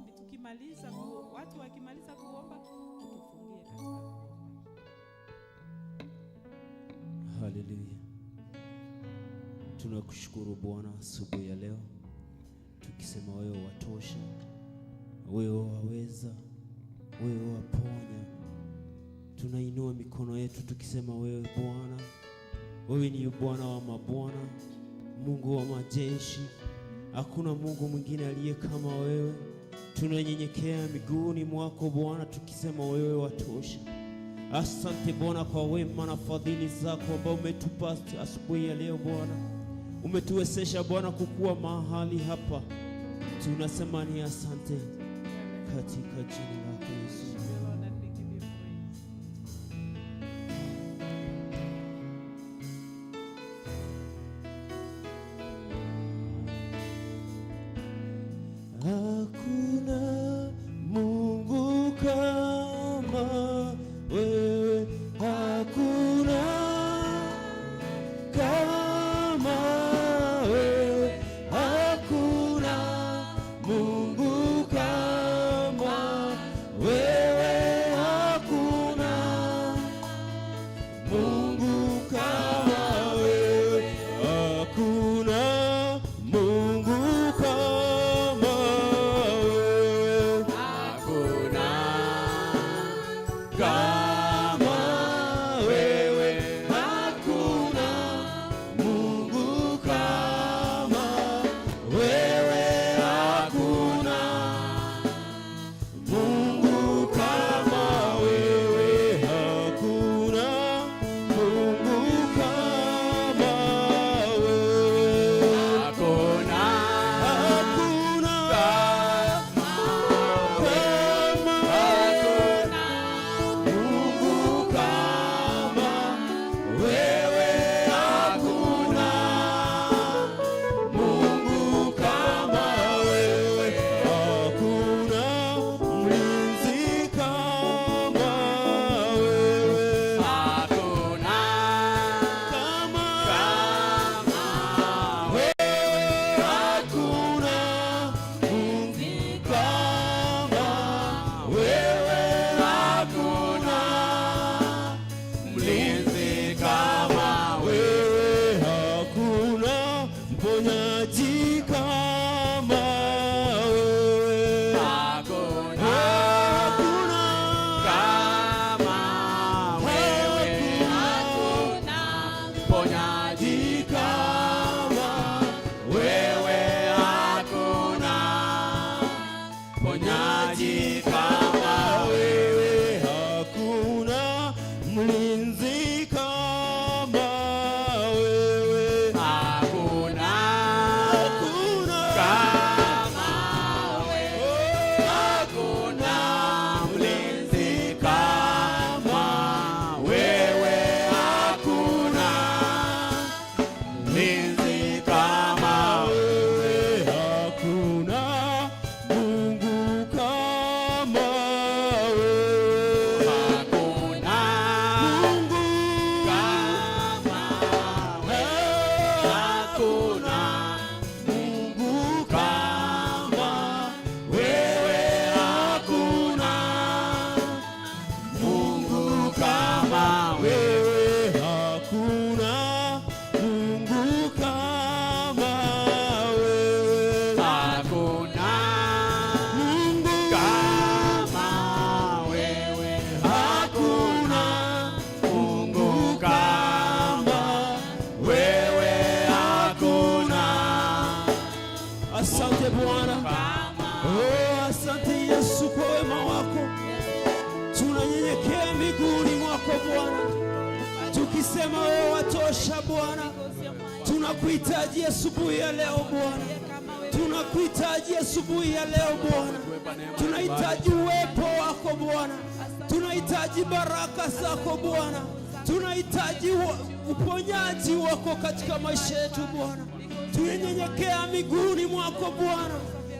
Maombi. Tukimaliza watu wakimaliza kuomba, utufungie katika kuomba. Haleluya. Tunakushukuru Bwana asubuhi ya leo, tukisema wewe watosha, wewe waweza, wewe waponya. Tunainua mikono yetu tukisema wewe Bwana, wewe ni Bwana wa mabwana, Mungu wa majeshi. Hakuna Mungu mwingine aliye kama wewe. Tunanyenyekea miguuni mwako Bwana, tukisema wewe watosha. Asante Bwana kwa wema na fadhili zako ambao umetupa asubuhi ya leo Bwana. Umetuwezesha Bwana kukua mahali hapa. Tunasema ni asante katika jina lako Yesu. Lord, and we give you praise. Hakuna Mungu kama wewe, hakuna kama wewe, hakuna Mungu kama wewe, hakuna Mungu kama wewe, hakuna Mungu kama wewe. Hakuna Kama wewe, hakuna Mungu kama wewe, hakuna Mungu kama wewe, hakuna Mungu kama wewe, hakuna hakuna kama Mungu kama wewe, hakuna Mungu kama wewe, hakuna mlinzi kama wewe, hakuna kama kama wewe, hakuna Mungu kama wewe, hakuna mlinzi kama wewe, hakuna mponyaji kama wewe, hakuna hakuna kama wewe, Hakuna mponyaji kama wewe, hakuna mponyaji kama wewe, hakuna mlinzi kama wewe, hakuna hakuna kama wewe, hakuna mlinzi kama wewe, hakuna mlinzi kama wewe, hakuna Mungu kama wewe, hakuna Mungu kama wewe, hakuna Mungu kama wewe, hakuna Mungu kama wewe, hakuna Mungu kama wewe, hakuna Mungu kama wewe, hakuna Mungu kama wewe, hakuna Asante Bwana. Oh, asante Yesu kwa wema wako. Tunanyenyekea miguuni mwako Bwana, tukisema wewe watosha Bwana. Tunakuhitaji asubuhi ya leo Bwana, tunakuhitaji asubuhi ya leo Bwana. Tunahitaji uwepo wako Bwana, tunahitaji baraka zako Bwana, tunahitaji uponyaji wako katika maisha yetu Bwana. Tunanyenyekea miguuni mwako Bwana,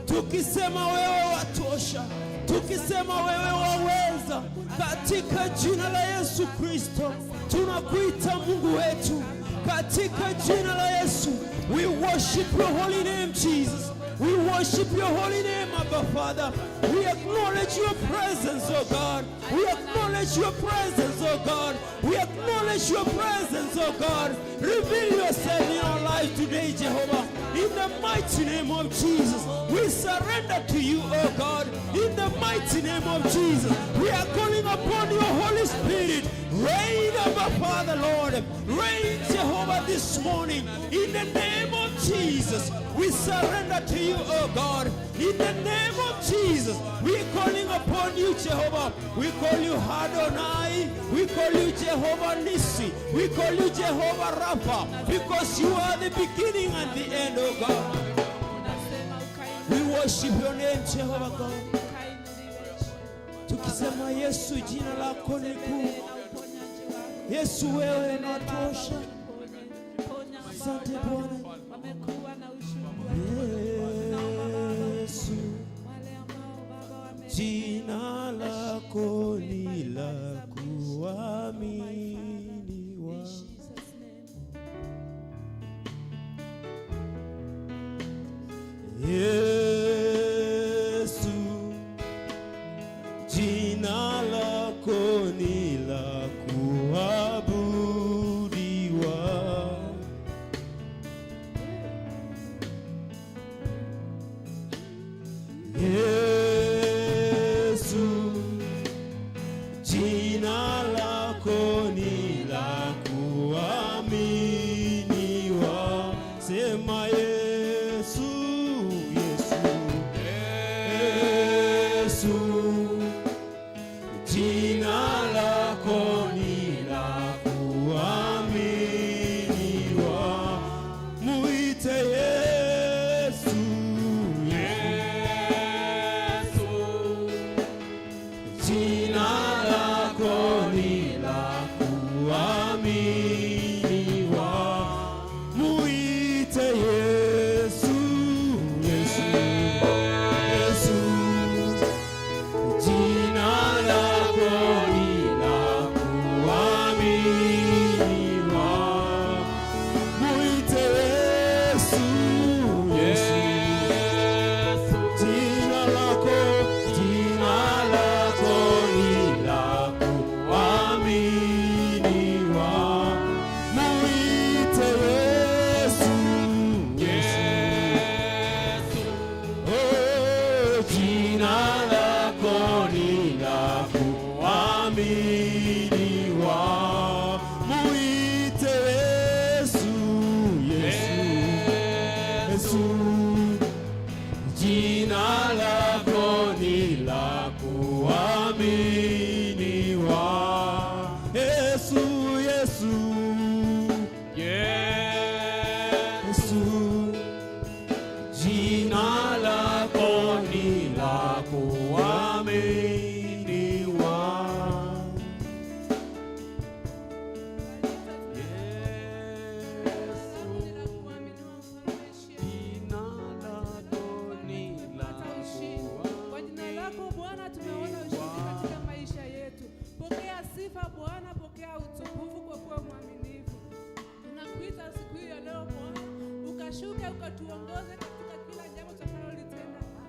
tukisema wewe watosha, tukisema wewe waweza, katika jina la Yesu Kristo tunakuita Mungu wetu, katika jina la Yesu. We worship your holy name, Jesus. We worship worship your holy name, Abba Father. We acknowledge your presence, oh God. We acknowledge your presence, oh God. We acknowledge your presence, oh God. Reveal yourself in our lives today, Jehovah. In the mighty name of Jesus, we surrender to you, oh God. In the mighty name of Jesus, we are calling upon your Holy Spirit. Reign, Abba Father, Lord. Reign, Jehovah, this morning. In the name of Jesus, we surrender to you, oh God. In the name of Jesus, we are calling upon you, Jehovah. We call you Adonai. We call you Jehovah Nissi. We call you Jehovah Rapha, because you are the beginning and the end, oh God. Tunasema ukainuliwe. We worship your name, Jehovah God. Ukainuliwe. Tukisema Yesu, jina lako ni kuu. Tutembelee na uponyaji wako. Yesu, wewe Tutembelee Baba, unatosha. utuponye. Ponya ambao Asante Baba Bwana. wamekuwa na uchungu wa Tunaomba Baba Yesu, wale ambao Baba wame jina lako ni la kuaminiwa. In Jesus' name. Yesu, jina lako ni la kuabudiwa. Yesu, jina lako ni la kuaminiwa. Sema Yesu, Yesu, Yesu, jina lako ni la kuaminiwa. Muite Yesu, Yesu, jina lako ni la kuaminiwa. Muite Yesu, Yesu, Yesu, jina lako ni la kuaminiwa. Muite Yesu, Yesu, jina lako ni la kuaminiwa. Muite Yesu, Yesu, oh, jina lako ni la kuaminiwa. Muite Yesu, Yesu, Yesu, jina lako ni la kuaminiwa. Yesu, Yesu, Yesu, jina lako ni la kuaminiwa. Ni la kuaminiwa, Mfalme Jina lako ni la Tumepata ushindi. Kwa jina lako Bwana tumeona ushindi katika maisha yetu. Pokea sifa Bwana, pokea utukufu kwa kuwa mwaminifu. Tunakuita siku hii ya leo Bwana, ukashuke ukatuongoze katika kila jambo tutakalolitenda hapa.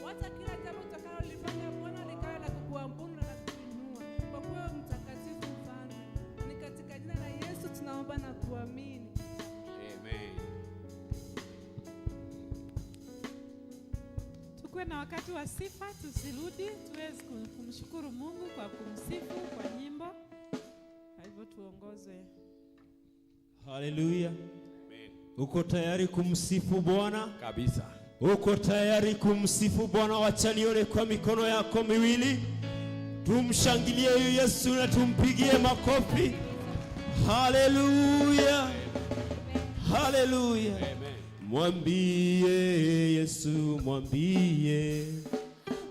Wacha kila jambo tutakalolifanya Bwana likawe la kukuabudu na la kukuinua, kwa kuwa wewe mtakatifu Mfalme. Ni katika jina la Yesu tunaomba na kuamini. Amen. Tukuwe na wakati wa sifa, tusirudi, tuweze kumshukuru Mungu kwa kumsifu kwa nyimbo. Kwa hivyo tuongozwe. Haleluya. Amen. Uko tayari kumsifu Bwana? Kabisa. Uko tayari kumsifu Bwana? Wacha nione kwa mikono yako miwili. Tumshangilie huyu Yesu na tumpigie makofi. Haleluya, haleluya. Amen. Mwambie Yesu, mwambie,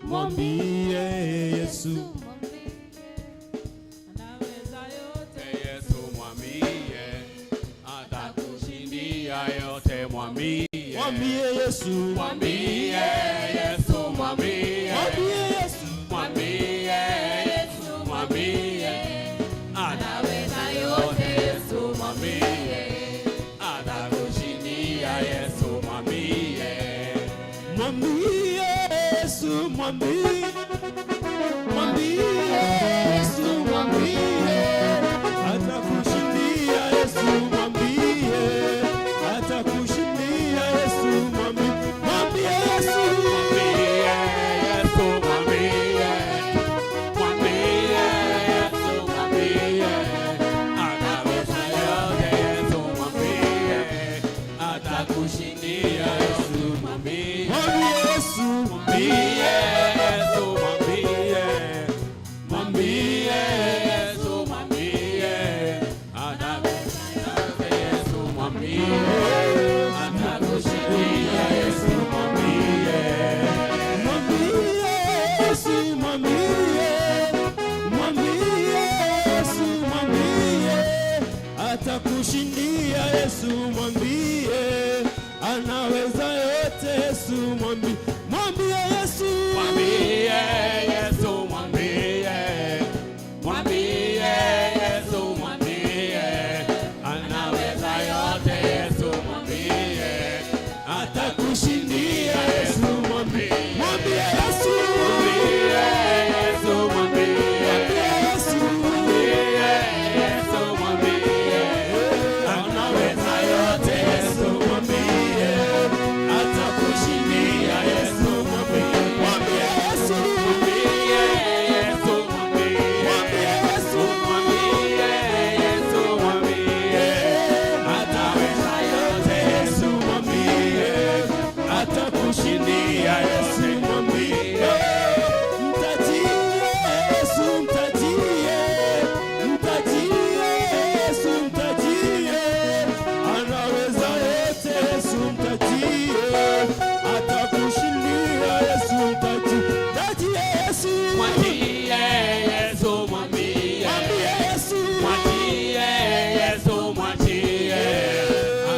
mwambie Yesu. Anaweza yote. Yesu mwambie, atakushindia yote mwambie. Mwambie Yesu, Mwambie Yesu mwambie. Mwambie Yesu. Mwambie Yesu mwambie. Anaweza yote Yesu mwambie. Atakushindia Yesu mwambie. Mwambie Yesu, mwambie, mwambie Yesu, mwambie atakushindia Yesu, mwambie atakushindia Yesu, mwambie, mwambie Yesu. Mwambie Yesu, mwambie, mwambie Yesu, mwambie anaweza yote Yesu, mwambie atakushindia Yesu, mwambie. Mwambie Yesu. Mwambie Yesu, mwambie, mwambie Yesu, mwambie anaweza yote Yesu, mwambie atakushindia Yesu, mwambie. Mwambie Yesu, mwambie, mwambie Yesu, mwambie atakushindia Yesu, mwambie anaweza yote Yesu, mwambie, mwambie Yesu. Mwambie Yesu, mwambie, mwambie Yesu, mwambie anaweza yote Yesu, mwambie atakushindia Yesu, mwambie, mwambie Yesu. Mwambie Yesu, mwambie, Mwambie Yesu. Mwambie Yesu, mwambie anaweza yote Yesu, mwambie atakushindia Yesu, mwambie. Mwambie Yesu. Mwambie Yesu, mwambie. Mwambie Yesu. Mwambie Yesu, mwambie ataweza yote Yesu, mwambie atakushindia Yesu, mwambie. Mtajie Yesu, mtajie, mtajie Yesu, mtajie anaweza yote Yesu, mtajie atakushindia Yesu, mtajie, mtajie Yesu. Mwambie Yesu, mwambie. Mwambie Yesu. Mwachie Yesu, mwachie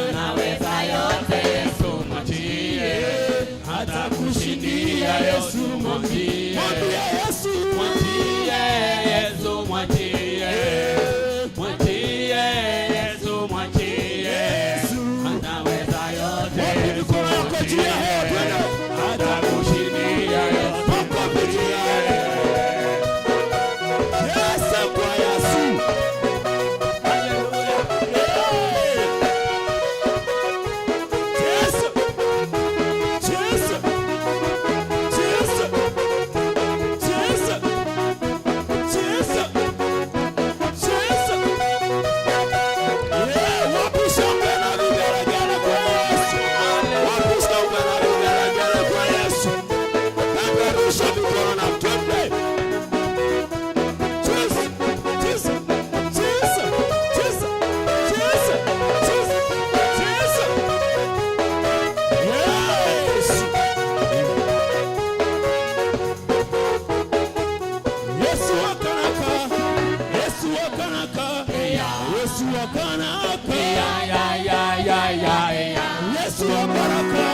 anaweza yote Yesu, mwachie atakushindia Yesu, mwambie. Mwambie Yesu. Mwachie Yesu, mwachie, mwachie Yesu, mwachie Yesu. anaweza yote Wapi mikono yako juu ya hewa, twende. Atakushindia Yesu. Makofi juu ya hewa. Yesu kwa Yesu. Haleluya. Yesu. Yesu. Yesu. Yesu. Yesu. Yesu. Yeah, wapi shangwe na vigelegele kwa Yesu? Wapi shangwe na vigelegele kwa Yesu? Peperusha mikono na twende. Yesu, Yesu, Yesu, Yesu, Yesu, Yesu, Yesu. Yesu. Yesu wakanaka, Yesu wakanaka, Yesu wakanaka, Ya, ya, ya, ya, ya. Yesu wa baraka,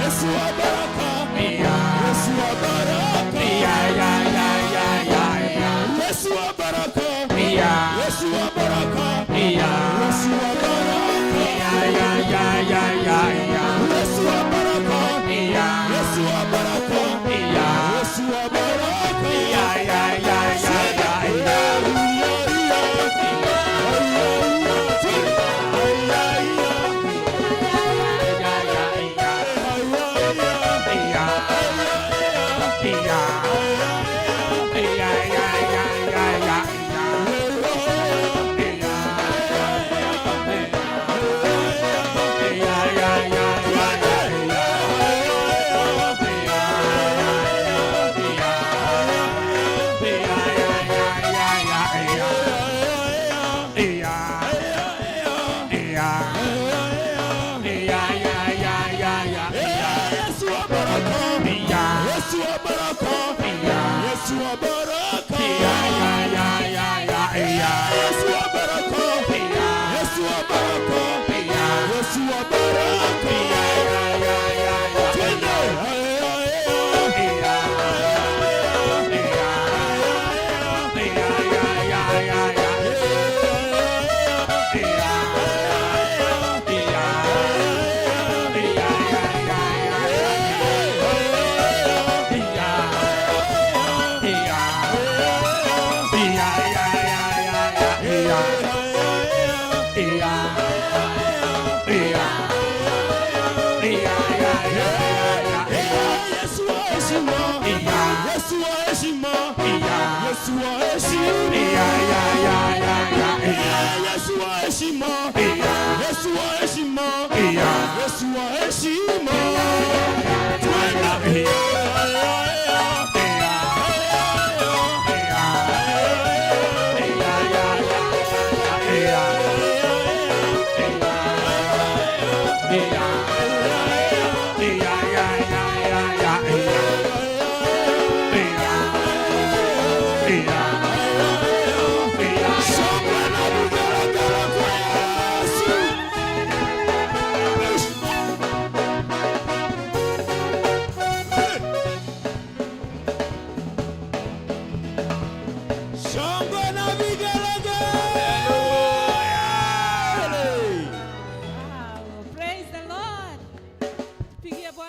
Yesu wa baraka, Yesu wa baraka, Ya, ya, ya, ya, ya, ya. Yesu wa baraka, Ya. Yesu wa baraka, Ya. Yesu wa baraka, Ya, ya, ya, ya, ya, ya. Yesu wa baraka, Ya. Yesu wa baraka, Ya. Yesu wa baraka. Ya, ya, ya, ya, ya, ya. Ya, ya, ya. Ya. Ya. Ya, ya, ya, ya, ya, ya. Ya. Ya, ya, ya, ya, ya. Ya, ya, ya, ya, ya, ya. Ya. Ya. Ya, ya, ya, ya, ya. Yesu wa baraka, Ya. Yesu wa baraka, Ya. Yesu wa baraka, Ya, ya, ya, ya, ya, ya. Yesu wa baraka, Ya. Yesu wa baraka, Ya. Yesu wa baraka. Ya, ya, ya, ya, ya. Twende. Ya. Ya. Ya, ya, ya, ya, ya. Ya. Ya. Ya, ya, ya, ya.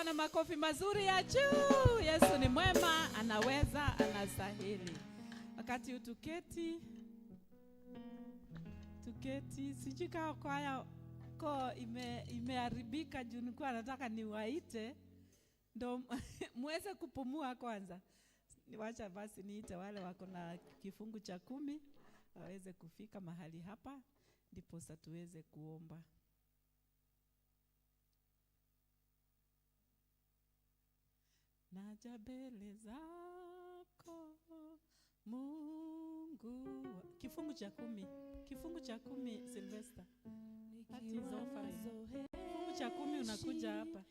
Bwana makofi mazuri ya juu. Yesu ni mwema, anaweza, anastahili. Wakati huu tuketi, tuketi. Sijui kama kwaya ko imeharibika juu nilikuwa nataka niwaite ndo muweze kupumua kwanza. Wacha basi niite wale wako na kifungu cha 10 waweze kufika mahali hapa, ndiposa tuweze kuomba. Naja mbele zako Mungu. Kifungu cha 10. Kifungu cha 10, Sylvester. That is offering. Kifungu cha 10 unakuja hapa.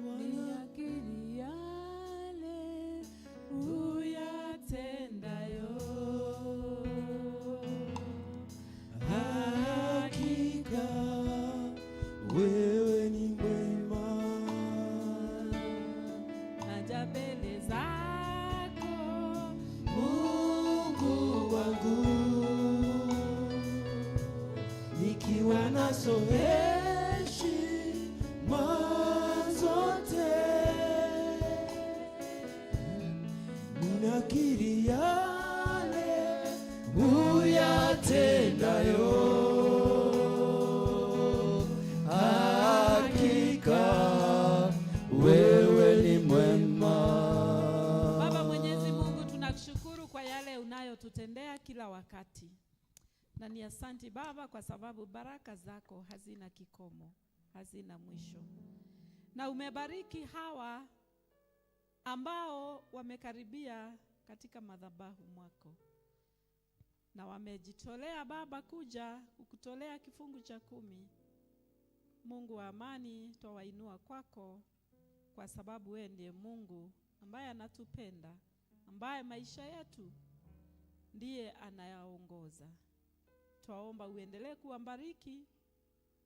Niakiri yale uyatendayo. Hakika wewe ni mwema. Naja mbele zako Mungu wangu, nikiwa nazo heshima zote, ninakiri yale uyatendayo. Hakika wewe ni mwema. Baba Mwenyezi Mungu, tunakushukuru kwa yale unayotutendea kila wakati. Na ni asanti Baba kwa sababu baraka zako hazina kikomo, hazina mwisho. Na umebariki hawa ambao wamekaribia katika madhabahu mwako. Na wamejitolea Baba kuja kukutolea kifungu cha 10. Mungu wa amani, twawainua kwako kwa sababu wewe ndiye Mungu ambaye anatupenda, ambaye maisha yetu ndiye anayaongoza. Twaomba uendelee kuwabariki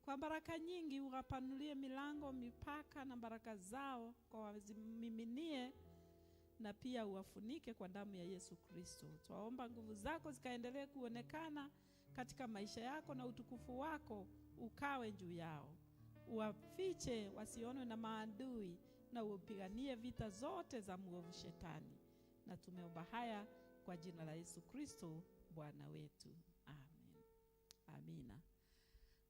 kwa baraka nyingi, uwapanulie milango, mipaka na baraka zao kwa wazimiminie, na pia uwafunike kwa damu ya Yesu Kristo. Twaomba nguvu zako zikaendelee kuonekana katika maisha yako na utukufu wako ukawe juu yao. Uwafiche wasionwe na maadui na upiganie vita zote za mwovu shetani. Na tumeomba haya kwa jina la Yesu Kristo Bwana wetu. Amen. Amina.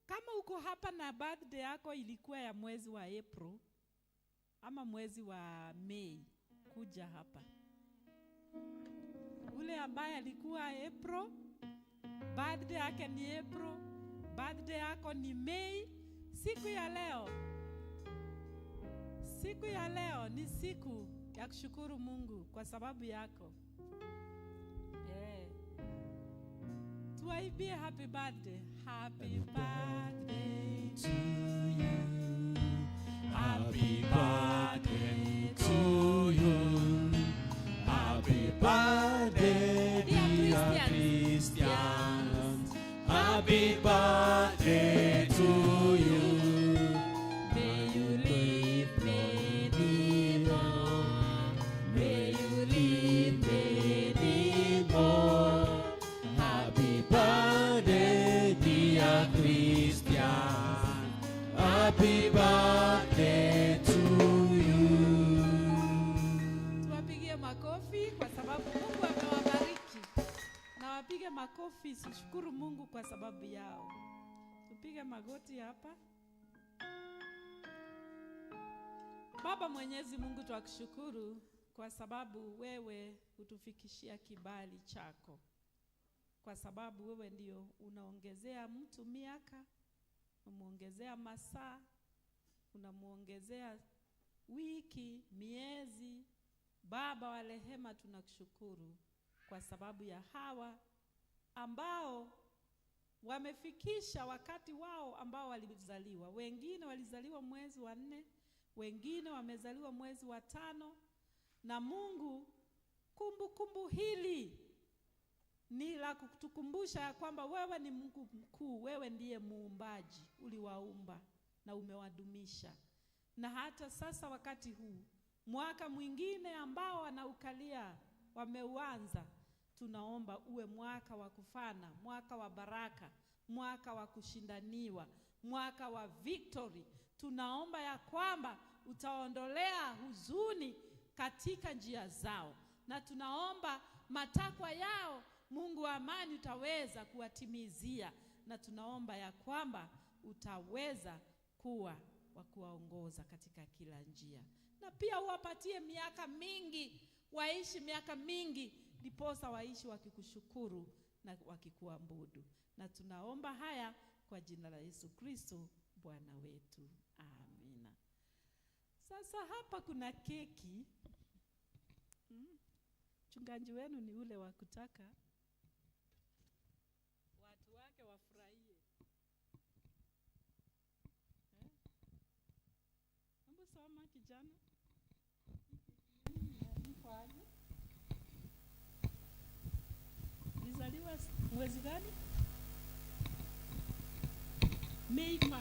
Kama uko hapa na birthday yako ilikuwa ya mwezi wa April ama mwezi wa May, kuja hapa. Ule ambaye alikuwa April, birthday yake ni April, birthday yako ni May. Siku ya leo, siku ya leo ni siku ya kushukuru Mungu kwa sababu yako. Tuwaibie happy birthday. Happy birthday to you. Happy birthday to you. Happy birthday, Dear dear Christians. Happy birthday to you. May you live many more. May you live many more. Happy birthday, dear Christian. Happy birthday to you. Tuwapigie makofi kwa sababu Mungu amewabariki. Na wapige makofi, tushukuru Mungu kwa sababu yao. Tupige magoti hapa. Baba Mwenyezi Mungu, twakushukuru kwa sababu wewe hutufikishia kibali chako. Kwa sababu wewe ndio unaongezea mtu miaka, unamuongezea masaa, unamuongezea wiki, miezi. Baba wa rehema, tunakushukuru kwa sababu ya hawa ambao wamefikisha wakati wao ambao walizaliwa. Wengine walizaliwa mwezi wa 4, wengine wamezaliwa mwezi wa 5. Na Mungu, kumbukumbu hili ni la kutukumbusha ya kwamba wewe ni Mungu mkuu, wewe ndiye muumbaji, uliwaumba na umewadumisha. Na hata sasa wakati huu, mwaka mwingine ambao wanaukalia, wameuanza, tunaomba uwe mwaka wa kufana, mwaka wa baraka, mwaka wa kushindaniwa, mwaka wa victory. Tunaomba ya kwamba utaondolea huzuni katika njia zao, na tunaomba matakwa yao, Mungu wa amani, utaweza kuwatimizia, na tunaomba ya kwamba utaweza kuwa wa kuwaongoza katika kila njia, na pia uwapatie miaka mingi, waishi miaka mingi, ndiposa waishi wakikushukuru na wakikuabudu. Na tunaomba haya kwa jina la Yesu Kristo Bwana wetu, amina. Sasa hapa kuna keki. Mchungaji wenu ni ule wa kutaka watu wake wafurahie. Hebu soma kijana. Nilizaliwa mwezi gani? May 5.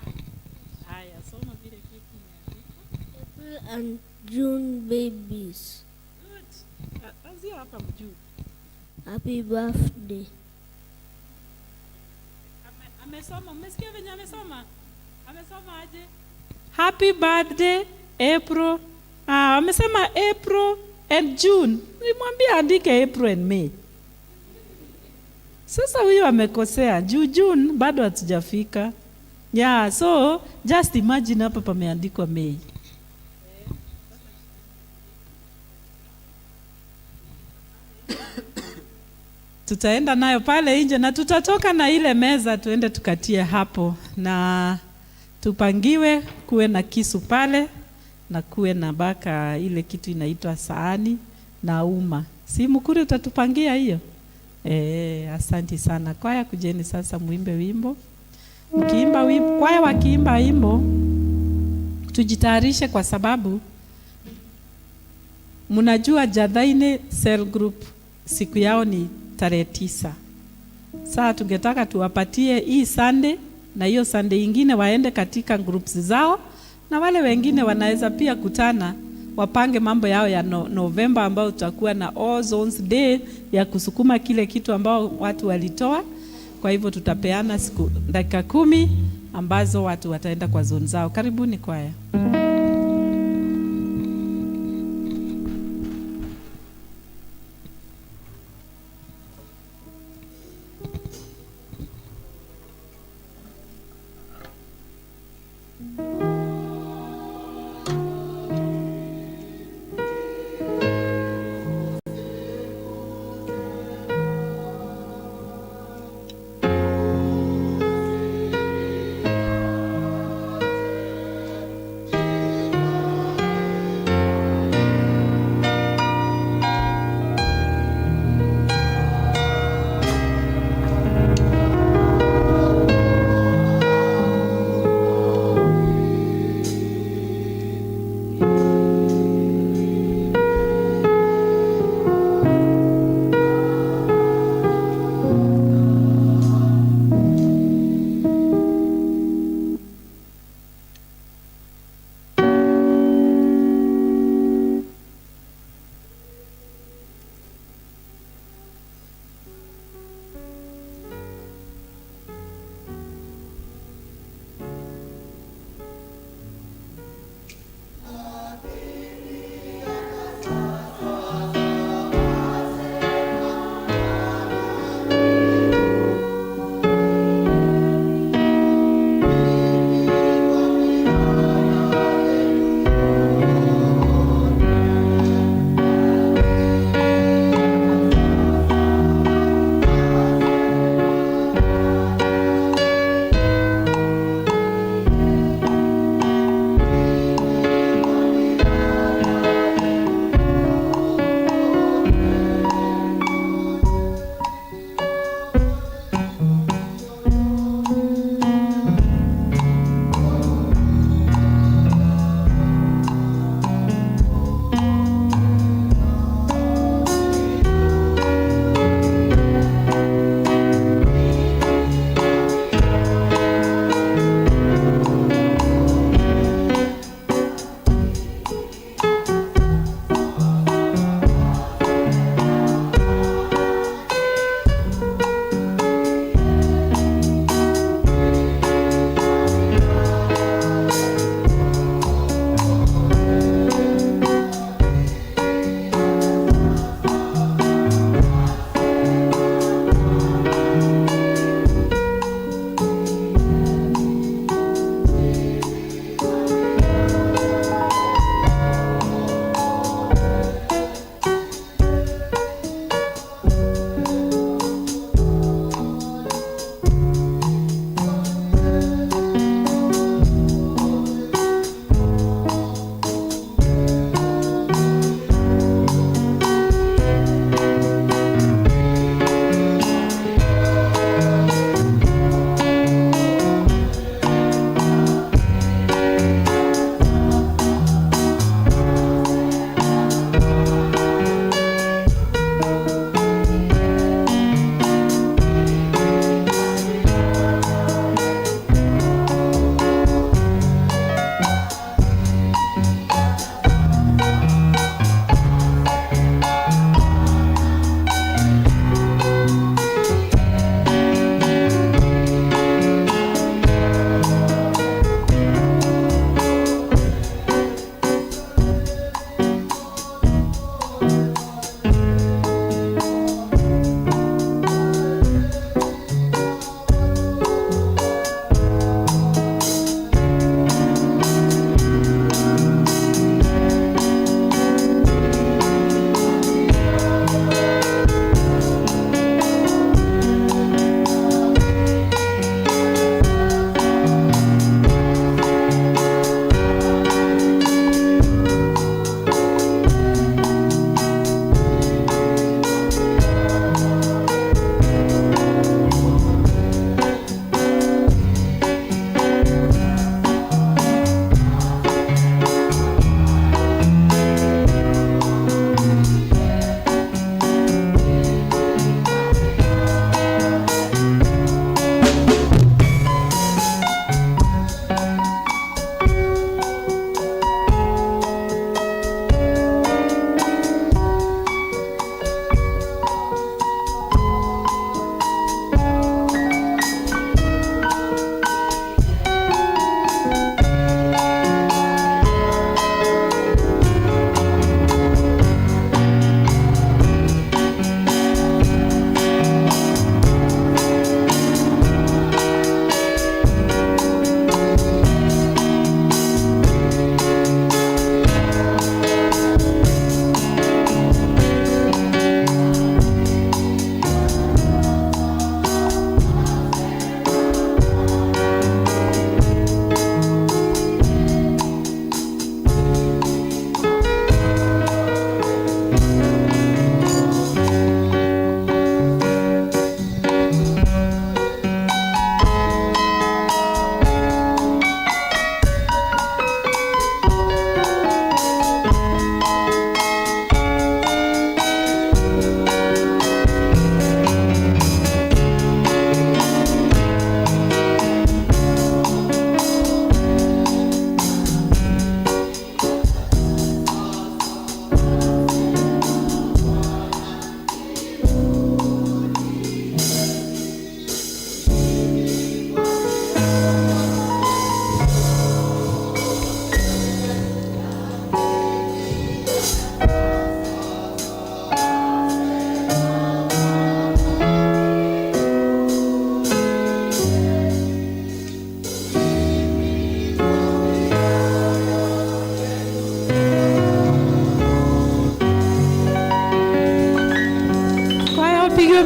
Haya, soma vile keki imeandikwa. April and June babies. Good. Anzia hapa juu. Happy birthday. Amesoma, mmesikia venye amesoma? Amesoma aje? Happy birthday April. Amesema April and June. Nilimwambia andike April and May. Sasa huyu amekosea. Juu June bado hatujafika. Yeah, so just imagine hapa pameandikwa May. Tutaenda nayo pale nje na tutatoka na ile meza tuende tukatie hapo, na tupangiwe kuwe na kisu pale na kuwe na baka ile kitu inaitwa sahani na uma. Si Mukuri utatupangia hiyo? Asanti sana. Kwaya, kujeni sasa muimbe wimbo. Mkiimba wimbo, kwaya wakiimba wimbo, tujitayarishe kwa sababu mnajua Jathaini Cell Group siku yao ni tarehe 9. Sasa tungetaka tuwapatie hii Sunday na hiyo Sunday ingine waende katika groups zao, na wale wengine wanaweza pia kutana wapange mambo yao ya Novemba, ambao tutakuwa na All Zones Day ya kusukuma kile kitu ambao watu walitoa. Kwa hivyo tutapeana siku dakika 10 ambazo watu wataenda kwa zone zao. Karibuni kwaya. Thank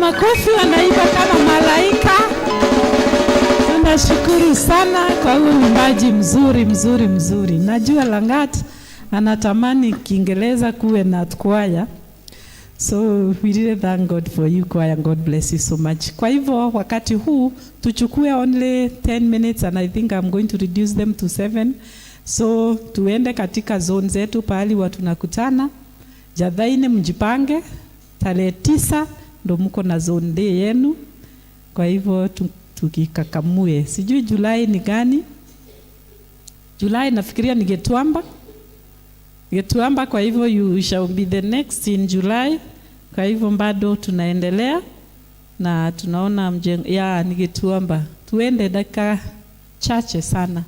Makofi, wanaimba kama malaika. Tunashukuru sana kwa huu uimbaji mzuri mzuri mzuri. Najua Langat anatamani Kiingereza kuwe na kwaya. So we really thank God for you choir. God bless you so much. Kwa hivyo wakati huu tuchukue only 10 minutes and I think I'm going to reduce them to 7. So tuende katika zone zetu pahali watu tunakutana. Jadhaini mjipange, tarehe 9 ndo mko na zone day yenu. Kwa hivyo tukikakamue. Sijui Julai ni gani? Julai nafikiria ni Getuamba. Getuamba, kwa hivyo you shall be the next in July. Kwa hivyo bado tunaendelea na tunaona mjengo ya ni Getuamba. Tuende dakika chache sana.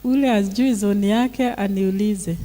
Ule ajui zoni yake aniulize.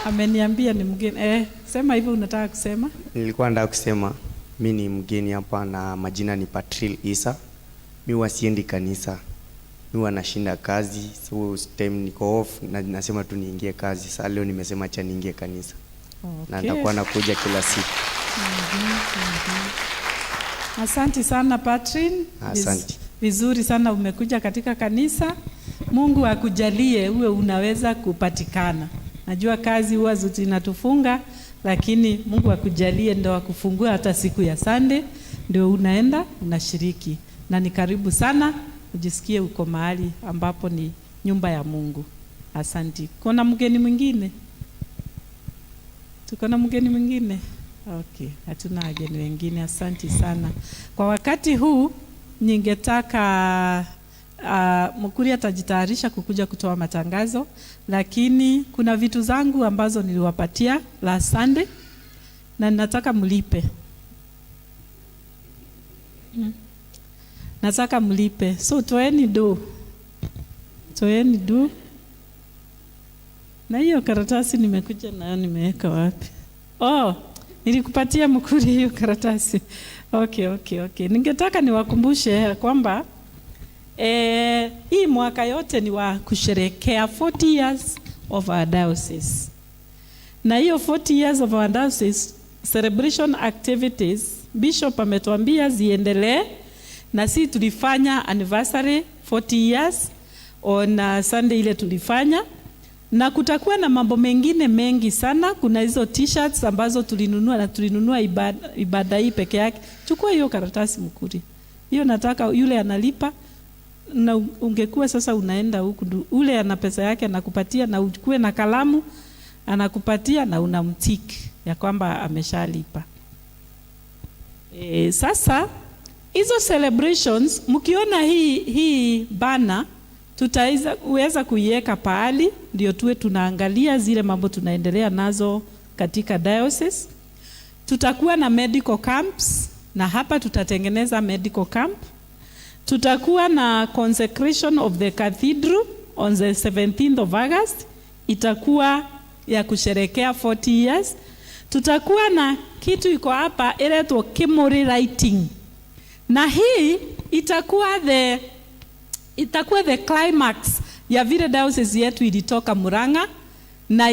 Ameniambia ni mgeni. Sema hivyo unataka kusema? Nilikuwa nataka kusema mi ni mgeni hapa na majina ni Patril Isa. Mi huwa siendi kanisa, mi huwa nashinda kazi, so time niko off na nasema tu niingie kazi. Sasa leo nimesema acha niingie kanisa na nitakuwa nakuja kila siku. Asante sana Patrin. Asante. Vizuri sana umekuja katika kanisa. Mungu akujalie uwe unaweza kupatikana. Najua kazi huwa zinatufunga, lakini Mungu akujalie ndo akufungue hata siku ya Sunday, ndio unaenda unashiriki. Na ni karibu sana, ujisikie uko mahali ambapo ni nyumba ya Mungu. Asante. Kuna mgeni mwingine? Tuko na mgeni mwingine? Okay, hatuna wageni wengine. Asante sana. Kwa wakati huu ningetaka Mukuri atajitayarisha kukuja kutoa matangazo, lakini kuna vitu zangu ambazo niliwapatia last Sunday na nataka mlipe. Nataka mlipe. So toeni do. Toeni do. Na hiyo karatasi nimekuja nayo nimeweka wapi? Oh, nilikupatia Mukuri hiyo karatasi. Okay. Ningetaka niwakumbushe ya kwamba hii mwaka yote ni wa kusherehekea 40 years of our diocese. Na hiyo 40 years of our diocese celebration activities Bishop ametuambia ziendelee, na si tulifanya anniversary 40 years on Sunday ile tulifanya, na kutakuwa na mambo mengine mengi sana. Kuna hizo t-shirts ambazo tulinunua na tulinunua ibada hii peke yake. Chukua hiyo karatasi Mukuri, hiyo nataka yule analipa, na ungekuwa sasa unaenda huku, ule ana pesa yake anakupatia, na uchukue na kalamu anakupatia na unamtiki ya kwamba ameshalipa. Sasa hizo celebrations mkiona hii bana tutaweza kuiweka pahali ndio tuwe tunaangalia zile mambo tunaendelea nazo katika diocese. Tutakuwa na medical camps na hapa tutatengeneza medical camp. Tutakuwa na consecration of the cathedral on the 17th of August, itakuwa ya kusherekea 40 years. Tutakuwa na kitu iko hapa inaitwa Kimuri Lighting, na hii itakuwa the climax ya vile diocese yetu ilitoka Murang'a na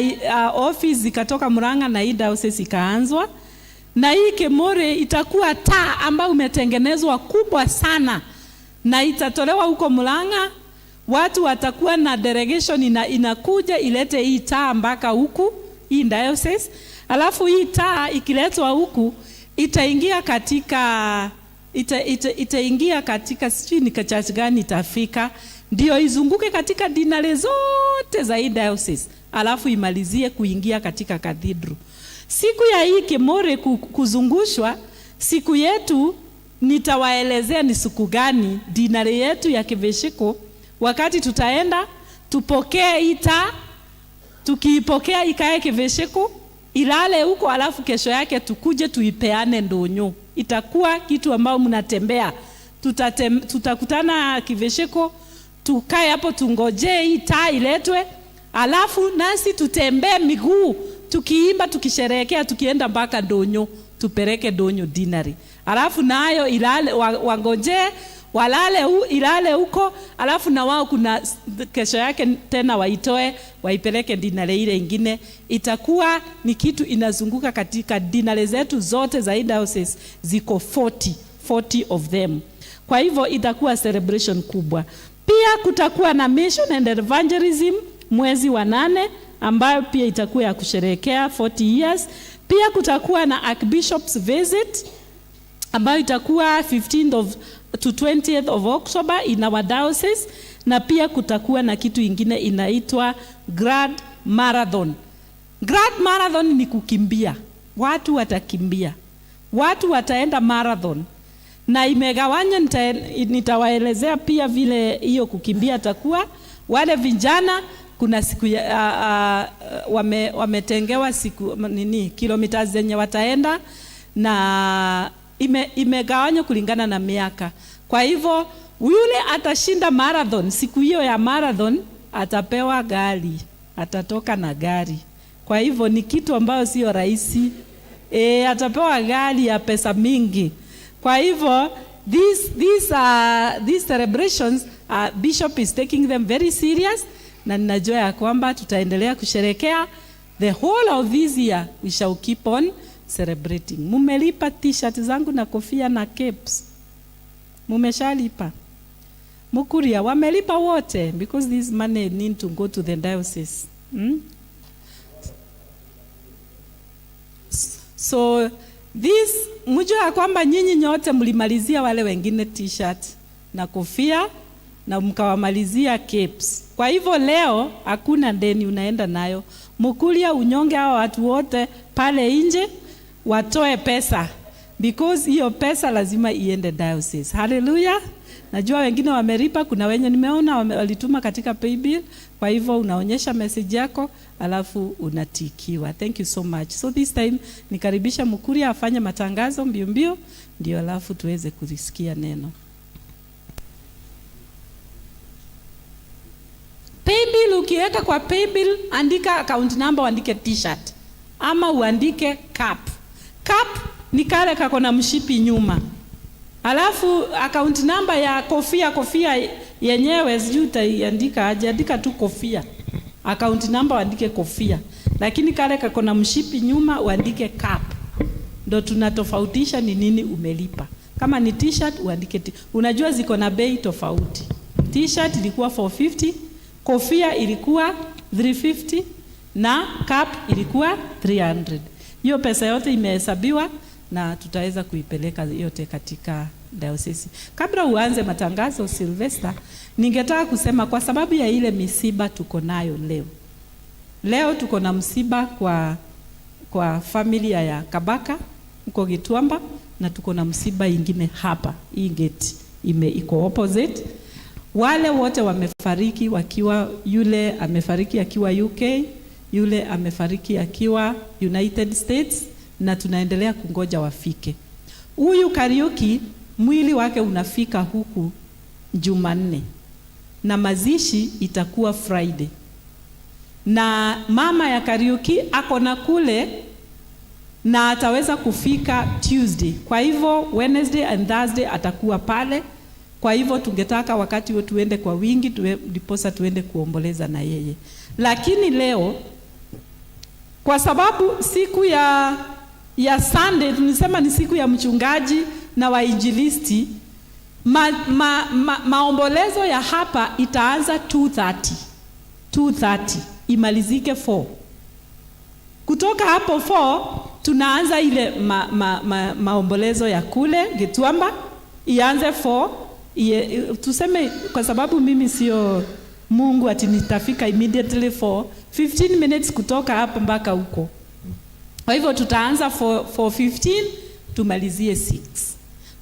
office ikatoka Murang'a na hii diocese ikaanzwa. Na hii Kimuri itakuwa taa ambayo imetengenezwa kubwa sana na itatolewa huko Murang'a. Watu watakuwa na delegation inakuja ilete hii taa mpaka huku hii diocese. Alafu hii taa ikiletwa huku itaingia katika itaingia katika sijui ni church gani itafika, ndio izunguke katika dinare zote za hii diocese, alafu imalizie kuingia katika cathedral. Siku ya hii Kimuri kuzungushwa, siku yetu nitawaelezea ni siku gani dinare yetu ya Kiveshiko, wakati tutaenda tupokee hii taa, tukiipokea ikae Kiveshiko ilale huko, alafu kesho yake tukuje tuipeane ndonyo. Itakuwa kitu ambao mnatembea. Tutakutana Kiveshiko, tukae hapo tungojee hii taa iletwe, alafu nasi tutembee miguu tukiimba tukisherehekea tukienda mpaka ndonyo, tupeleke ndonyo dinari. Alafu nayo ilale, wangojee walale ilale huko, alafu na wao kuna kesho yake tena waitoe waipeleke dinare ile ingine. Itakuwa ni kitu inazunguka katika dinare zetu zote za diocese, ziko 40 of them. Kwa hivyo itakuwa celebration kubwa. Pia kutakuwa na mission and evangelism mwezi wa 8 ambayo pia itakuwa ya kusherehekea 40 years. Pia kutakuwa na Archbishop's visit ambayo itakuwa 15th of to 20th of October in our diocese, na pia kutakuwa na kitu ingine inaitwa Grand Marathon. Grand Marathon ni kukimbia. Watu watakimbia. Watu wataenda marathon. Na imegawanywa, nitawaelezea pia vile hiyo kukimbia atakuwa. Wale vijana kuna siku ya, wametengewa siku nini kilomita zenye wataenda, na imegawanywa kulingana na miaka. Kwa hivyo yule atashinda marathon, siku hiyo ya marathon atapewa gari, atatoka na gari. Kwa hivyo ni kitu ambayo sio rahisi. Atapewa gari ya pesa mingi. Kwa hivyo these celebrations, Bishop is taking them very serious, na ninajua ya kwamba tutaendelea kusherekea the whole of this year. We shall keep on celebrating. Mumelipa T-shirt zangu na kofia na capes? Mumeshalipa? Mukuria, wamelipa wote? Because this money need to go to the diocese. So this, mjue ya kwamba nyinyi nyote mlimalizia wale wengine T-shirt na kofia na mkawamalizia capes. Kwa hivyo leo hakuna deni unaenda nayo. Mukuria, unyonge hao watu wote pale nje watoe pesa, because hiyo pesa lazima iende diocese. Hallelujah. Najua wengine wamelipa, kuna wenye nimeona walituma katika paybill. Kwa hivyo unaonyesha message yako alafu unatikiwa. Thank you so much. So this time nikaribisha Mukuria afanye matangazo mbio mbio, ndio alafu tuweze kulisikia neno. Paybill, ukiweka kwa paybill andika account number, uandike T-shirt ama uandike cap. Cap ni kale kako na mshipi nyuma. Alafu account number ya kofia, kofia yenyewe sijui utaiandika aje, andika tu kofia. Account number uandike kofia. Lakini kale kako na mshipi nyuma uandike cap. Ndo tunatofautisha ni nini umelipa. Kama ni T-shirt uandike unajua ziko na bei tofauti. T-shirt ilikuwa 450, kofia ilikuwa 350 na cap ilikuwa 300. Hiyo pesa yote imehesabiwa na tutaweza kuipeleka yote katika diocese. Kabla uanze matangazo Sylvester, ningetaka kusema kwa sababu ya ile misiba tuko nayo leo. Leo tuko na msiba kwa familia ya Kabaka huko Gituamba, na tuko na msiba ingine hapa. Hii gate iko opposite. Wale wote wamefariki wakiwa, yule amefariki akiwa UK, yule amefariki akiwa United States, na tunaendelea kungoja wafike. Huyu Kariuki mwili wake unafika huku Jumanne na mazishi itakuwa Friday. Na mama ya Kariuki ako na kule na ataweza kufika Tuesday. Kwa hivyo Wednesday and Thursday atakuwa pale. Kwa hivyo tungetaka wakati huo tuende kwa wingi, ndiposa tuende kuomboleza na yeye. Lakini leo kwa sababu siku ya Sunday tulisema ni siku ya mchungaji na wainjilisti, maombolezo ya hapa itaanza 2:30. 2:30 imalizike 4. Kutoka hapo 4 tunaanza ile maombolezo ya kule Gituamba ianze 4. Tuseme kwa sababu mimi sio Mungu ati nitafika immediately 4, 15 minutes kutoka hapa mpaka huko. Kwa hivyo tutaanza 4:15 tumalizie 6.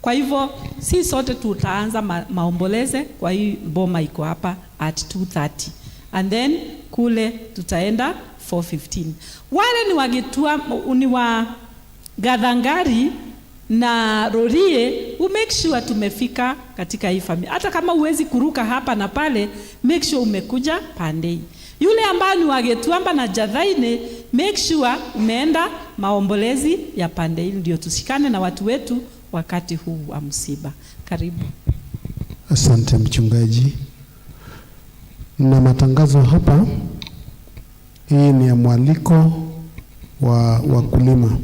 Kwa hivyo si sote tutaanza maomboleze kwa hii boma iko hapa at 2:30. And then kule tutaenda 4:15. Wale ni wagitua, ni wa Gathangari na Rorie, u make sure tumefika katika hii familia. Hata kama huwezi kuruka hapa na pale, make sure umekuja pande. Yule ambaye ni wa Gituamba na Jathaine, make sure umeenda maombolezi ya pande hii, ndio tushikane na watu wetu wakati huu wa msiba. Karibu. Asante mchungaji. Na matangazo hapa, hii ni ya mwaliko wa wakulima.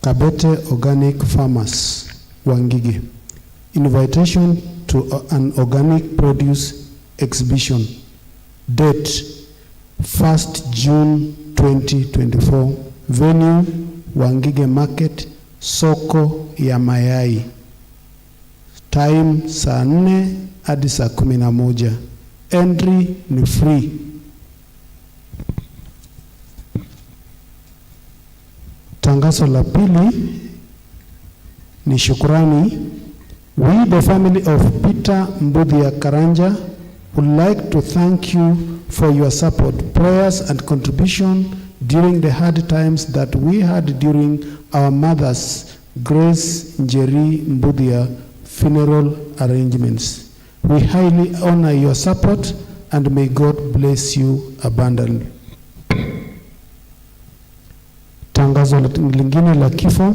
Kabete Organic Farmers, Wangige. Invitation to an organic produce exhibition. Date 1st June 2024. Venue Wangige Market, soko ya mayai. Time saa 4 hadi saa 11. Entry ni free. Tangazo la pili ni shukrani. We, the family of Peter Mbuthia Karanja, would like to thank you for your support, prayers and contribution during the hard times that we had during our mother's Grace Njeri Mbuthia funeral arrangements. We highly honor your support and may God bless you abundantly. Tangazo lingine la kifo.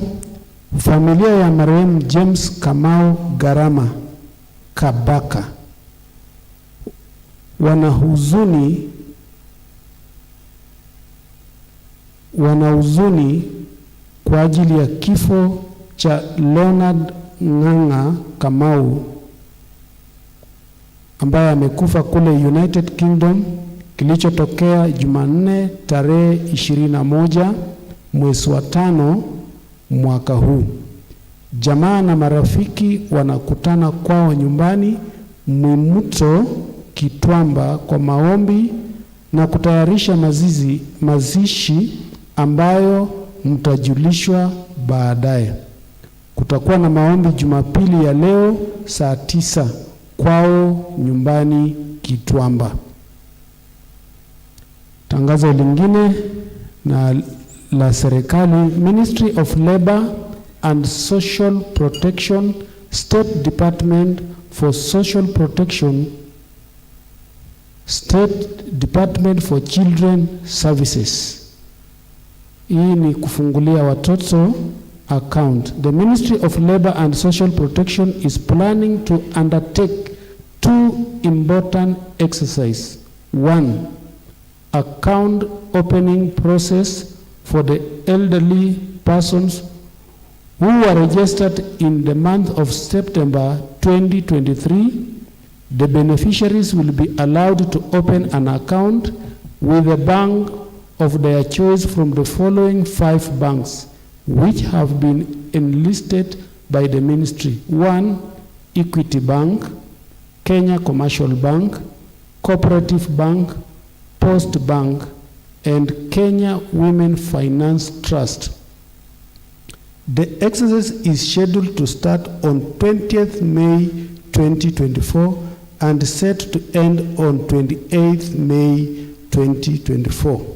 Familia ya marehemu James Kamau Garama Kabaka wana huzuni kwa ajili ya kifo cha Leonard Ng'ang'a Kamau ambaye amekufa kule United Kingdom, kilichotokea Jumanne tarehe 21 mwezi wa 5 mwaka huu. Jamaa na marafiki wanakutana kwao nyumbani Mwimuto Kitwamba kwa maombi na kutayarisha mazishi ambayo mtajulishwa baadaye. Kutakuwa na maombi Jumapili ya leo saa 9 kwao nyumbani Kitwamba. Tangazo lingine na la serikali, Ministry of Labor and Social Protection, State Department for Social Protection, State Department for Children Services. Hii ni kufungulia watoto account. The Ministry of Labor and Social Protection is planning to undertake two important exercises. One, account opening process for the elderly persons who were registered in the month of September 2023. The beneficiaries will be allowed to open an account with a bank of their choice from the following five banks, which have been enlisted by the ministry. One, Equity Bank, Kenya Commercial Bank, Cooperative Bank, Post Bank, and Kenya Women Finance Trust. The exercise is scheduled to start on 20th May 2024 and set to end on 28th May 2024.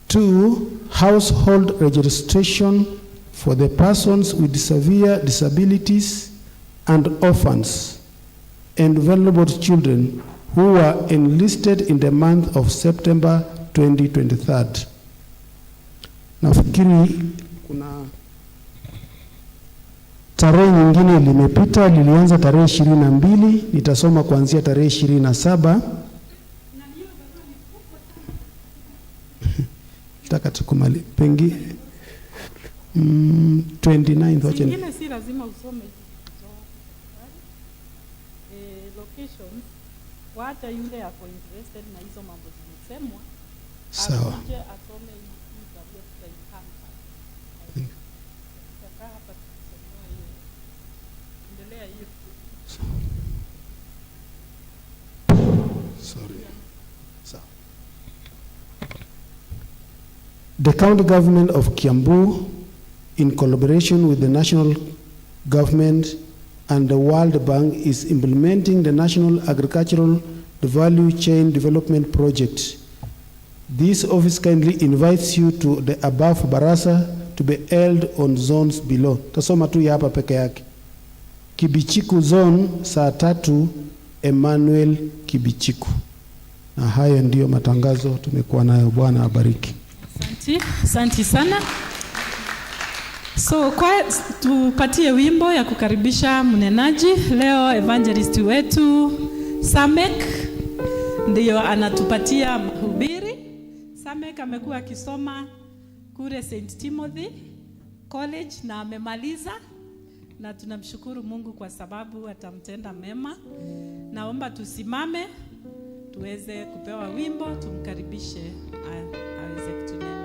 Two, household registration for the persons with severe disabilities and orphans and vulnerable children who were enlisted in the month of September 2023. Nafikiri kuna tarehe nyingine limepita, lilianza tarehe 22, nitasoma kuanzia tarehe 27. Nataka tukumali pengi 29th, wacha Zingine si lazima usome hizi zote. Locations, wacha yule ako interested na hizo mambo zimesemwa Sawa. Akuje asome hii barua tutaipanga. Tutakaa hapa tukisomewa hiyo. Endelea hiyo. Sorry. Sawa. The county government of Kiambu, in collaboration with the national government and the World Bank, is implementing the National Agricultural Value Chain Development Project. This office kindly invites you to the above baraza to be held on zones below. Tasoma tu ya hapa peke yake. Kibichiku zone saa 3, Emmanuel Kibichiku. Na hayo ndiyo matangazo tumekuwa nayo. Bwana abariki. Asante, asante sana. So kwa tupatie wimbo ya kukaribisha mnenaji leo. Evangelist wetu Samek ndiyo anatupatia mahubiri. Samek amekuwa akisoma kule St. Timothy College na amemaliza, na tunamshukuru Mungu kwa sababu atamtenda mema. Naomba tusimame tuweze kupewa wimbo, tumkaribishe aweze kutunenea.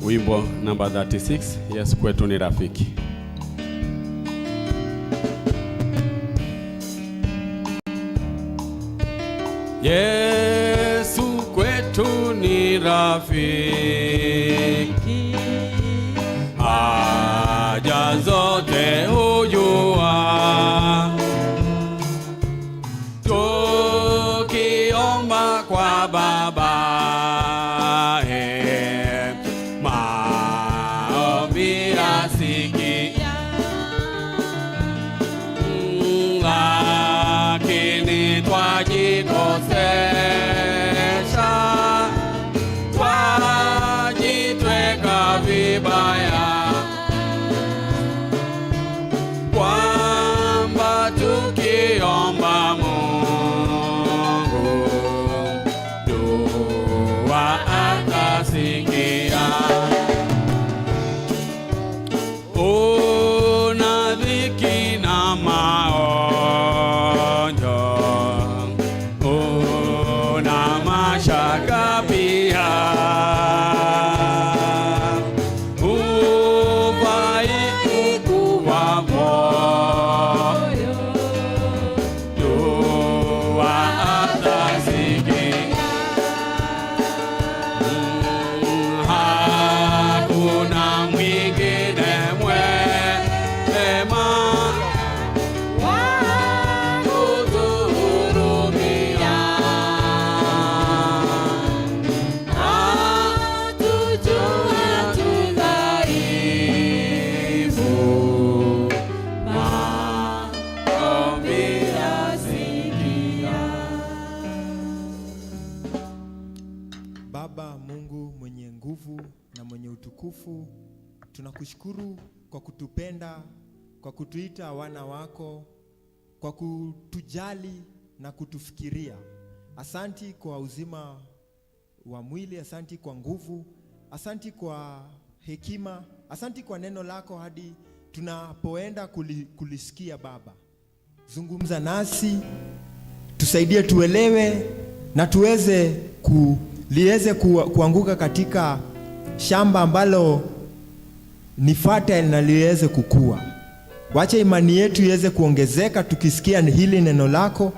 Wimbo namba 36, Yesu kwetu ni rafiki. Yesu kwetu ni rafiki, haja zote hujua. Tukiomba kwa Baba, maombi asikia, lakini twajikosesha, vibaya, kwamba tukiomba Mungu dua atasikia. Una dhiki na maonjo, una mashaka pia, hufai kuwa moyo, dua atasikia. Hakuna mwingine mwema wa kutuhurumia, atujua tu dhaifu, maombi asikia. Baba Mungu mwenye nguvu na mwenye utukufu, tunakushukuru kwa kutupenda, kwa kutuita wana wako, kwa kutujali na kutufikiria. Asanti kwa uzima wa mwili, asanti kwa nguvu, asanti kwa hekima, asanti kwa neno lako hadi tunapoenda kulisikia. Baba, zungumza nasi, tusaidie tuelewe na tuweze liweze kuanguka katika shamba ambalo ni fertile na liweze kukua. Wacha imani yetu iweze kuongezeka tukisikia hili neno lako.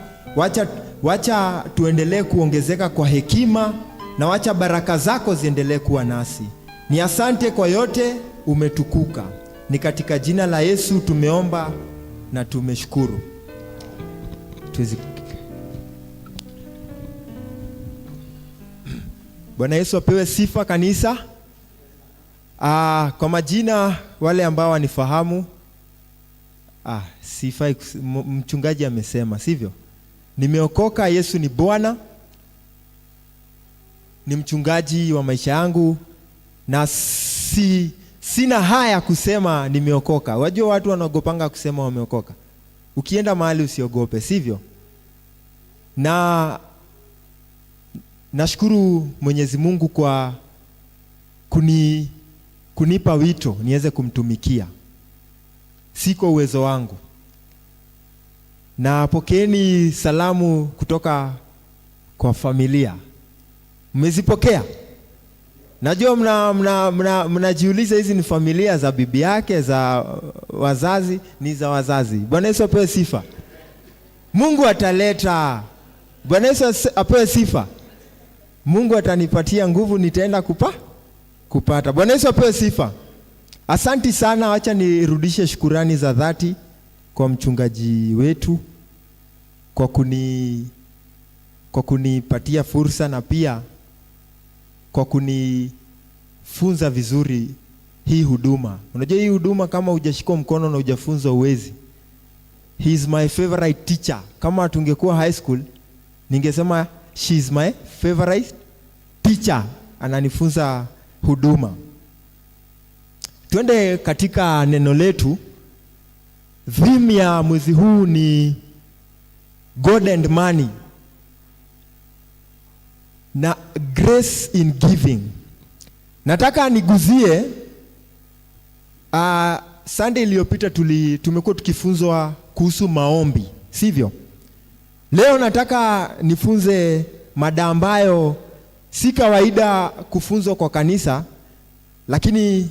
Wacha tuendelee kuongezeka kwa hekima na wacha baraka zako ziendelee kuwa nasi. Ni asante kwa yote, umetukuka. Ni katika jina la Yesu tumeomba na tumeshukuru. Tuweze. Bwana Yesu apewe sifa kanisa. Kwa majina wale ambao wanifahamu, sifai mchungaji amesema, sivyo? Nimeokoka, Yesu ni Bwana, ni mchungaji wa maisha yangu na sina haya kusema nimeokoka. Wajua watu wanaogopanga kusema wameokoka. Ukienda mahali usiogope, sivyo? Na nashukuru Mwenyezi Mungu kwa kunipa wito niweze kumtumikia. Si kwa uwezo wangu. Na pokeeni salamu kutoka kwa familia. Mmezipokea? Najua mnajiuliza hizi ni familia za bibi yake, za wazazi, ni za wazazi. Bwana Yesu apewe sifa. Mungu ataleta. Bwana Yesu apewe sifa. Mungu atanipatia nguvu, nitaenda kupata. Bwana Yesu apewe sifa. Asanti sana, acha nirudishe shukurani za dhati kwa mchungaji wetu kwa kunipatia fursa na pia kwa kunifunza vizuri hii huduma. Unajua hii huduma kama hujashikwa mkono na hujafunzwa huwezi. He is my favorite teacher. Kama tungekuwa high school ningesema she is my favorite teacher. Ananifunza huduma. Twende katika neno letu. Theme ya mwezi huu ni God and Money na Grace in Giving. Nataka niguzie, Sunday iliyopita tumekuwa tukifunzwa kuhusu maombi, sivyo? Leo nataka nifunze mada ambayo si kawaida kufunzwa kwa kanisa, lakini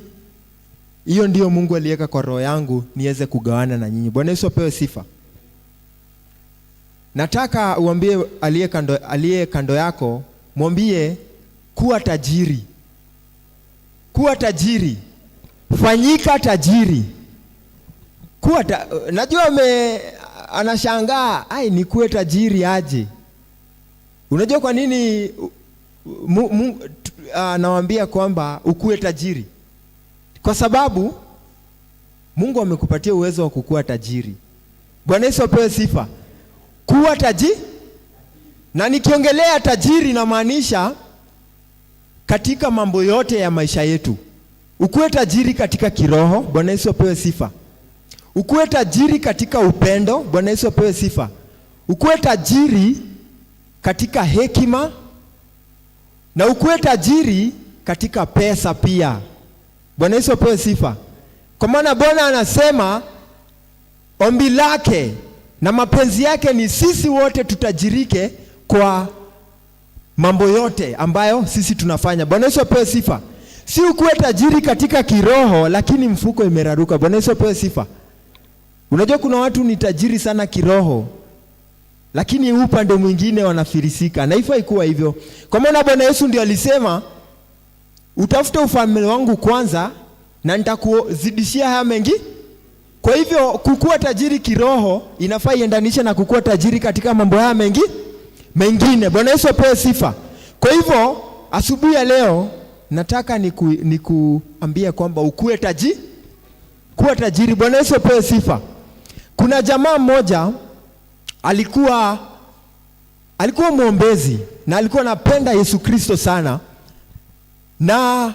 hiyo ndiyo Mungu aliweka kwa roho yangu niweze kugawana na nyinyi. Bwana Yesu apewe sifa. Nataka uambie aliye kando yako, mwambie kuwa tajiri. Kuwa tajiri. Fanyika tajiri. Najua anashangaa, ai nikuwe tajiri aje? Unajua kwa nini nawaambia kwamba ukuwe tajiri? Kwa sababu Mungu amekupatia uwezo wa kukuwa tajiri. Bwana Yesu apewe sifa. Kuwa tajiri. Na nikiongelea tajiri namaanisha katika mambo yote ya maisha yetu. Ukuwe tajiri katika kiroho, Bwana Yesu apewe sifa. Ukuwe tajiri katika upendo, Bwana Yesu apewe sifa. Ukuwe tajiri katika hekima na ukuwe tajiri katika pesa pia. Bwana Yesu apewe sifa. Kwa maana Bwana anasema ombi lake na mapenzi yake ni sisi wote tutajirike kwa mambo yote ambayo sisi tunafanya. Bwana Yesu apewe sifa. Si ukuwe tajiri katika kiroho lakini mfuko imeraruka. Bwana Yesu apewe sifa. Unajua kuna watu ni tajiri sana kiroho lakini upande mwingine wanafirisika, na haifai kuwa hivyo. Kwa maana Bwana Yesu ndio alisema utafute ufalme wangu kwanza na nitakuzidishia haya mengi. Kwa hivyo kukua tajiri kiroho inafaa iendanishe na kukua tajiri katika mambo haya mengi mengine. Bwana Yesu apewe sifa. Kwa hivyo asubuhi ya leo nataka nikuambie kwamba ukue tajiri, kuwa tajiri. Bwana Yesu apewe sifa. Kuna jamaa mmoja alikuwa mwombezi na alikuwa anapenda Yesu Kristo sana. Na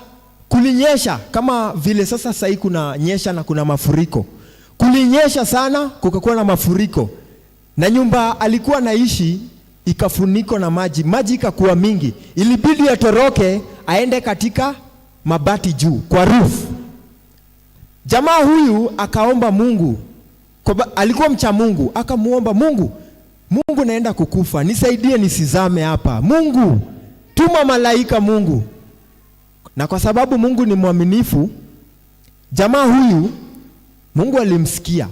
kulinyesha kama vile sasa sasa kuna nyesha na kuna mafuriko. Kulinyesha sana, kukakuwa na mafuriko. Na nyumba alikuwa naishi ikafunikwa na maji. Maji ikakuwa mingi. Ilibidi atoroke aende katika mabati juu kwa roof. Jamaa huyu akaomba Mungu. Alikuwa mcha Mungu, akamuomba Mungu, Mungu naenda kukufa, nisaidie nisizame hapa. Mungu, tuma malaika Mungu. Na kwa sababu Mungu ni mwaminifu, jamaa huyu Mungu alimsikia.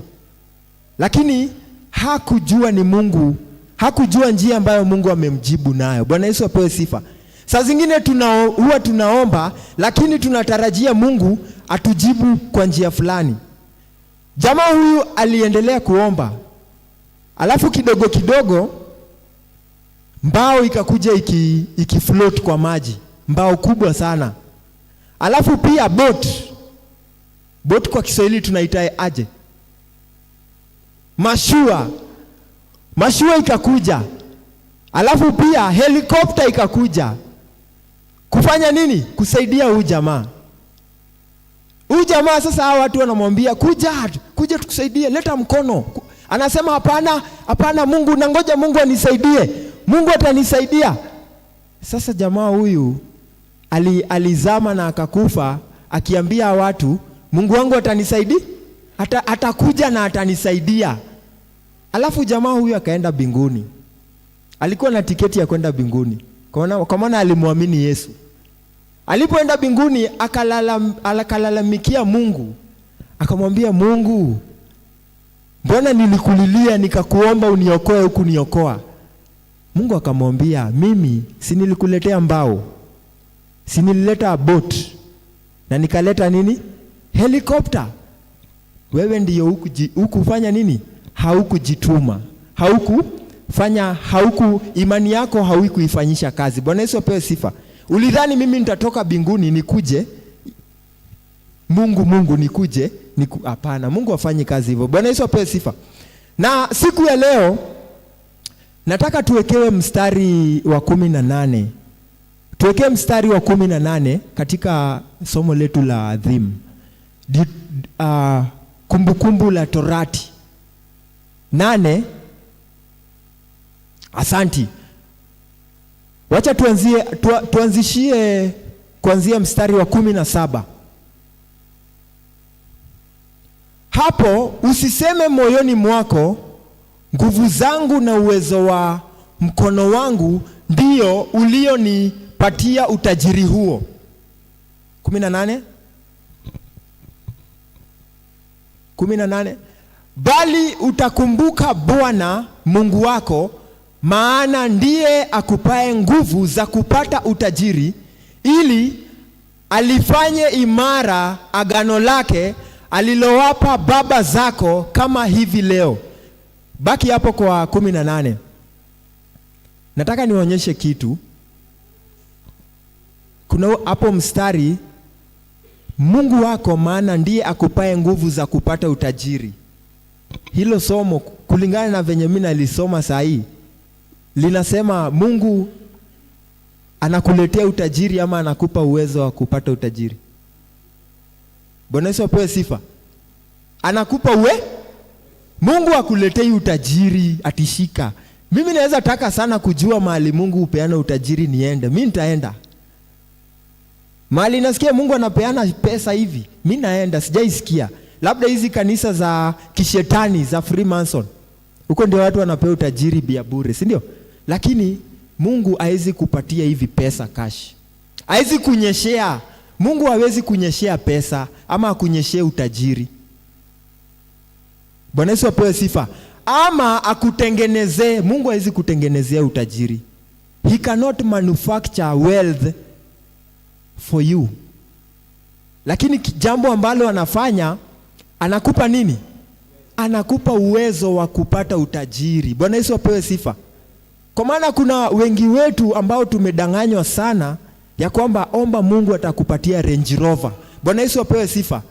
Lakini hakujua ni Mungu, hakujua njia ambayo Mungu amemjibu nayo. Bwana Yesu apewe sifa. Saa zingine huwa tunaomba lakini tunatarajia Mungu atujibu kwa njia fulani. Jamaa huyu aliendelea kuomba. Alafu kidogo kidogo mbao ikakuja ikifloat kwa maji, mbao kubwa sana. Alafu pia boat. Boat kwa Kiswahili tunaita aje? Mashua. Mashua ikakuja. Alafu pia helikopta ikakuja. Kufanya nini? Kusaidia huyu jamaa. Huyu jamaa sasa hawa watu wanamwambia kuja, kuja tukusaidie, leta mkono. Anasema hapana, hapana Mungu, nangoja Mungu anisaidie. Mungu atanisaidia. Sasa jamaa huyu alizama na akakufa akiambia watu Mungu wangu atanisaidia, atakuja na atanisaidia. Alafu jamaa huyu akaenda mbinguni. Alikuwa na tiketi ya kwenda mbinguni. Kwa maana alimwamini Yesu. Alipoenda mbinguni akalalamikia Mungu. Akamwambia Mungu, mbona nilikulilia nikakuomba uniokoe hukuniokoa? Mungu akamwambia, mimi si nilikuletea mbao, si nilileta boat na nikaleta nini? Helikopta. Wewe ndiyo hukufanya nini? Haukujituma. Haukufanya, imani yako hauikuifanyisha kazi. Bwana Yesu apewe sifa. Ulidhani mimi nitatoka mbinguni nikuje Mungu nikuje, hapana, Mungu afanye kazi hivyo. Bwana Yesu apewe sifa. Na siku ya leo nataka tuwekewe mstari wa 18. Tuwekee mstari wa 18 katika somo letu la theme. Kumbukumbu la Torati 8. Asanti. Wacha tuanzishie kuanzia mstari wa 17. Hapo usiseme moyoni mwako, nguvu zangu na uwezo wa mkono wangu ndio ulionipatia utajiri huo. 18. 18. Bali utakumbuka Bwana Mungu wako, maana ndiye akupae nguvu za kupata utajiri, ili alifanye imara agano lake alilowapa baba zako kama hivi leo. Baki hapo kwa 18. Nataka niwaonyeshe kitu. Kuna hapo mstari, Mungu wako maana ndiye akupae nguvu za kupata utajiri. Hilo somo kulingana na venye mimi nalisoma saa hii linasema Mungu anakuletea utajiri ama anakupa uwezo wa kupata utajiri. Bwana Yesu apewe sifa. Anakupa Mungu akuletei utajiri atishika. Mimi naweza taka sana kujua mahali Mungu hupeana utajiri niende. Mimi nitaenda. Mahali nasikia Mungu anapeana pesa hivi, mimi naenda, sijaisikia. Labda hizi kanisa za kishetani za Freemason. Huko ndio watu wanapewa utajiri bia bure, si ndio? Lakini Mungu hawezi kupatia hivi pesa cash. Hawezi kunyeshea. Mungu hawezi kunyeshea pesa ama akunyeshee utajiri. Bwana Yesu apewe sifa. Ama akutengenezee. Mungu hawezi kutengenezea utajiri. He cannot manufacture wealth for you. Lakini jambo ambalo anafanya, anakupa nini? Anakupa uwezo wa kupata utajiri. Bwana Yesu apewe sifa. Kwa maana kuna wengi wetu ambao tumedanganywa sana ya kwamba omba Mungu atakupatia Range Rover. Bwana Yesu apewe sifa.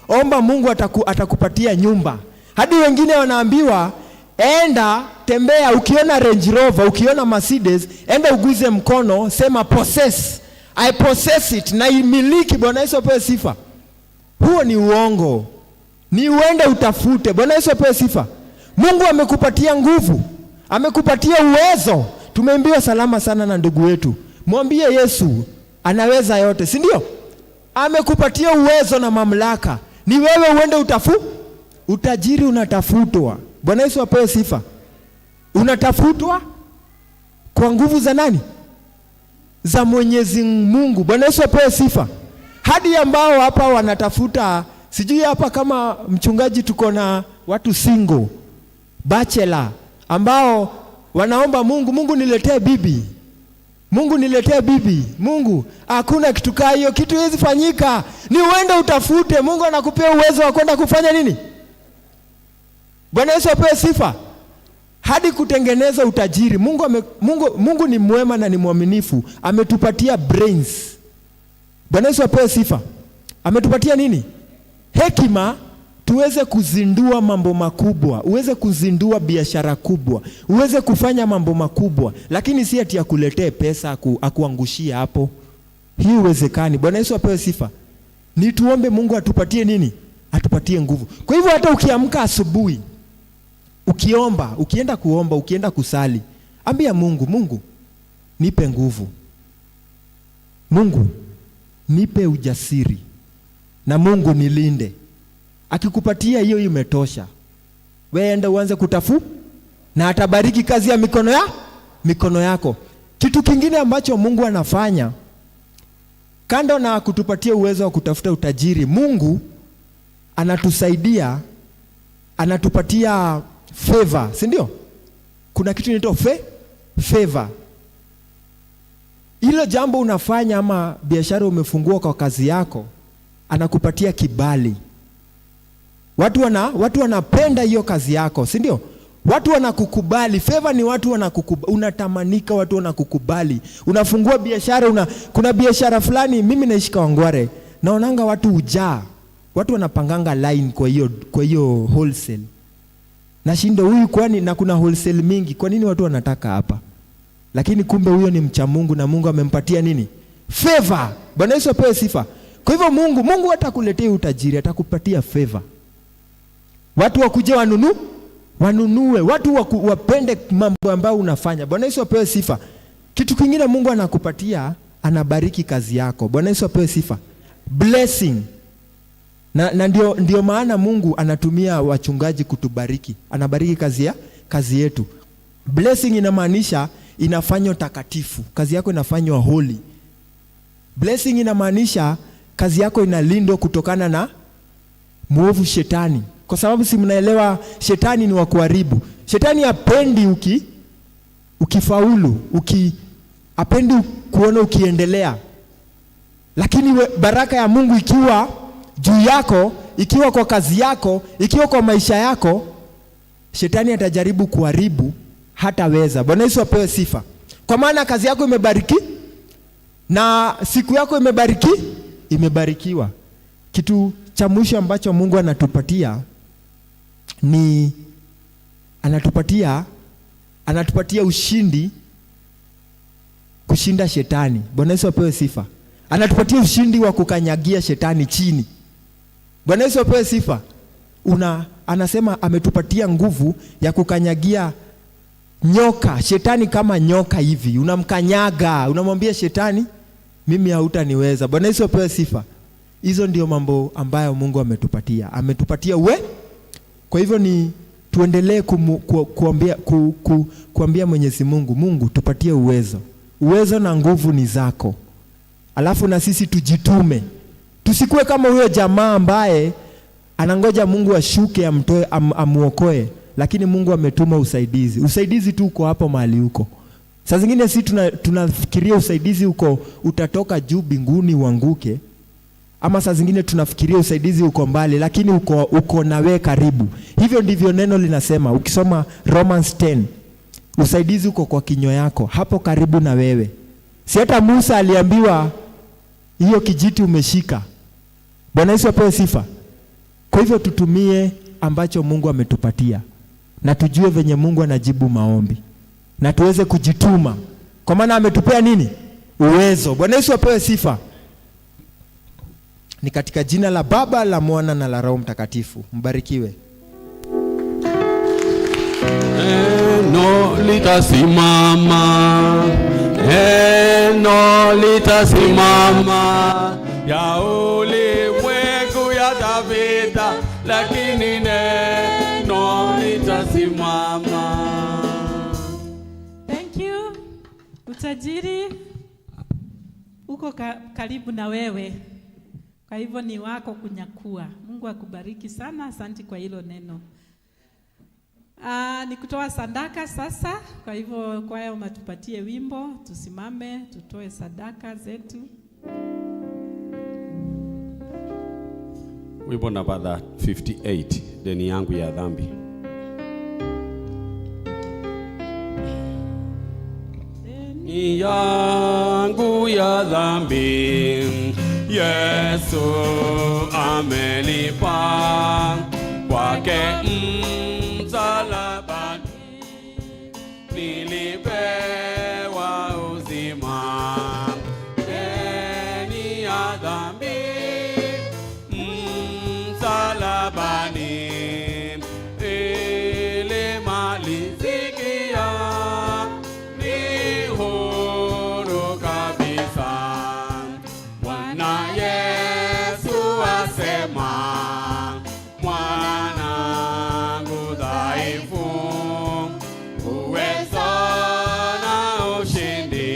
Omba Mungu atakupatia nyumba. Hadi wengine wanaambiwa enda tembea, ukiona Range Rover, ukiona Mercedes, enda uguze mkono, sema possess. I possess it, na imiliki. Bwana Yesu apewe sifa. Huo ni uongo. Ni uende utafute. Bwana Yesu apewe sifa. Mungu amekupatia nguvu, amekupatia uwezo. Tumeambiwa salama sana na ndugu wetu. Mwambie Yesu anaweza yote, si ndio? Amekupatia uwezo na mamlaka. Ni wewe uende utajiri unatafutwa. Bwana Yesu apewe sifa. Unatafutwa kwa nguvu za nani? Za Mwenyezi Mungu. Bwana Yesu apewe sifa. Hadi ambao hapa wanatafuta, sijui hapa kama mchungaji tuko na watu single, bachelor, ambao wanaomba Mungu, Mungu niletee bibi. Mungu niletee bibi. Mungu, hakuna kitu kaa hiyo, kitu haiwezi fanyika. Ni uende utafute. Mungu anakupea uwezo wa kwenda kufanya nini? Bwana Yesu apewe sifa. Hadi kutengeneza utajiri. Mungu ni mwema na ni mwaminifu. Ametupatia brains. Bwana Yesu apewe sifa. Ametupatia nini? Hekima tuweze kuzindua mambo makubwa, uweze kuzindua biashara kubwa, uweze kufanya mambo makubwa, lakini si ati akuletee pesa akuangushie hapo. Hii huwezekani. Bwana Yesu apewe sifa. Ni tuombe Mungu atupatie nini? Atupatie nguvu. Kwa hivyo hata ukiamka asubuhi, ukiomba, ukienda kuomba, ukienda kusali, ambia Mungu, Mungu nipe nguvu. Mungu nipe ujasiri. Na Mungu nilinde. Akikupatia hiyo imetosha. Wewe enda uanze na atabariki kazi ya mikono yako. Kitu kingine ambacho Mungu anafanya kando na kutupatia uwezo wa kutafuta utajiri, Mungu anatusaidia, anatupatia favor, si ndio? Kuna kitu inaitwa favor. Hilo jambo unafanya ama biashara umefungua kwa kazi yako, anakupatia kibali. Watu wanapenda hiyo kazi yako, si ndio? Watu wanakukubali. Favor ni watu wanakukubali, unatamanika, watu wanakukubali. Unafungua biashara, kuna biashara fulani, mimi naishi Kawangware, naonanga watu hujaa. Watu wanapanganga line kwa hiyo wholesale. Nashinda huyu kwani, na kuna wholesale mingi, kwa nini watu wanataka hapa? Lakini kumbe huyo ni mcha Mungu na Mungu amempatia nini? Favor. Bwana Yesu apewe sifa. Kwa hivyo Mungu hatakuletea utajiri, atakupatia favor. Watu wakuje wanunue, watu wapende mambo ambayo unafanya. Bwana Yesu apewe sifa. Kitu kingine Mungu anakupatia, anabariki kazi yako. Bwana Yesu apewe sifa. Blessing. Na ndio maana Mungu anatumia wachungaji kutubariki. Anabariki kazi yetu. Blessing inamaanisha inafanywa takatifu. Kazi yako inafanywa holy. Blessing inamaanisha kazi yako inalindwa kutokana na muovu shetani. Kwa sababu si mnaelewa shetani ni wa kuharibu. Shetani hapendi ukifaulu, hapendi kuona ukiendelea. Lakini baraka ya Mungu ikiwa juu yako, ikiwa kwa kazi yako, ikiwa kwa maisha yako, shetani atajaribu kuharibu, hataweza. Bwana Yesu apewe sifa. Kwa maana kazi yako imebariki na siku yako imebarikiwa. Kitu cha mwisho ambacho Mungu anatupatia ni anatupatia ushindi kushinda shetani. Bwana Yesu apewe sifa. Anatupatia ushindi wa kukanyagia shetani chini. Bwana Yesu apewe sifa. Anasema ametupatia nguvu ya kukanyagia nyoka, shetani kama nyoka hivi. Unamkanyaga, unamwambia shetani, mimi hautaniweza. Bwana Yesu apewe sifa. Hizo ndio mambo ambayo Mungu ametupatia. Ametupatia uwe. Kwa hivyo ni tuendelee kuambia Mwenyezi Mungu, Mungu tupatie uwezo. Uwezo na nguvu ni zako. Alafu na sisi tujitume. Tusikuwe kama huyo jamaa ambaye anangoja Mungu ashuke amtoe, amuokoe, lakini Mungu ametuma usaidizi. Usaidizi tu uko hapo mahali uko. Saa zingine sisi tunafikiria usaidizi uko utatoka juu mbinguni uanguke, ama saa zingine tunafikiria usaidizi uko mbali, lakini uko na wewe karibu. Hivyo ndivyo neno linasema. Ukisoma Romans 10, usaidizi uko kwa kinywa yako, hapo karibu na wewe. Si hata Musa aliambiwa hiyo kijiti umeshika. Bwana Yesu apewe sifa. Kwa hivyo tutumie ambacho Mungu ametupatia, na tujue venye Mungu anajibu maombi, na tuweze kujituma, kwa maana ametupea nini? Uwezo. Bwana Yesu apewe sifa. Ni katika jina la Baba, la Mwana na la Roho Mtakatifu. Mbarikiwe. Neno litasimama, neno litasimama, ya ulimwengu yatapita, lakini neno litasimama. Thank you. Utajiri uko karibu na wewe, kwa hivyo ni wako kunyakua. Mungu akubariki sana, asante kwa hilo neno. Ni kutoa sadaka sasa. Kwa hivyo kwaya matupatie wimbo, tusimame tutoe sadaka zetu. Wimbo namba 58, deni yangu ya dhambi. Deni yangu ya dhambi Yesu amelipa, kwake msalabani nilipewa uzima. Deni ya dhambi msalabani ilimalizikia, ni huru kabisa. Bwana Yesu asema, mwanangu dhaifu, uwezo na ushindi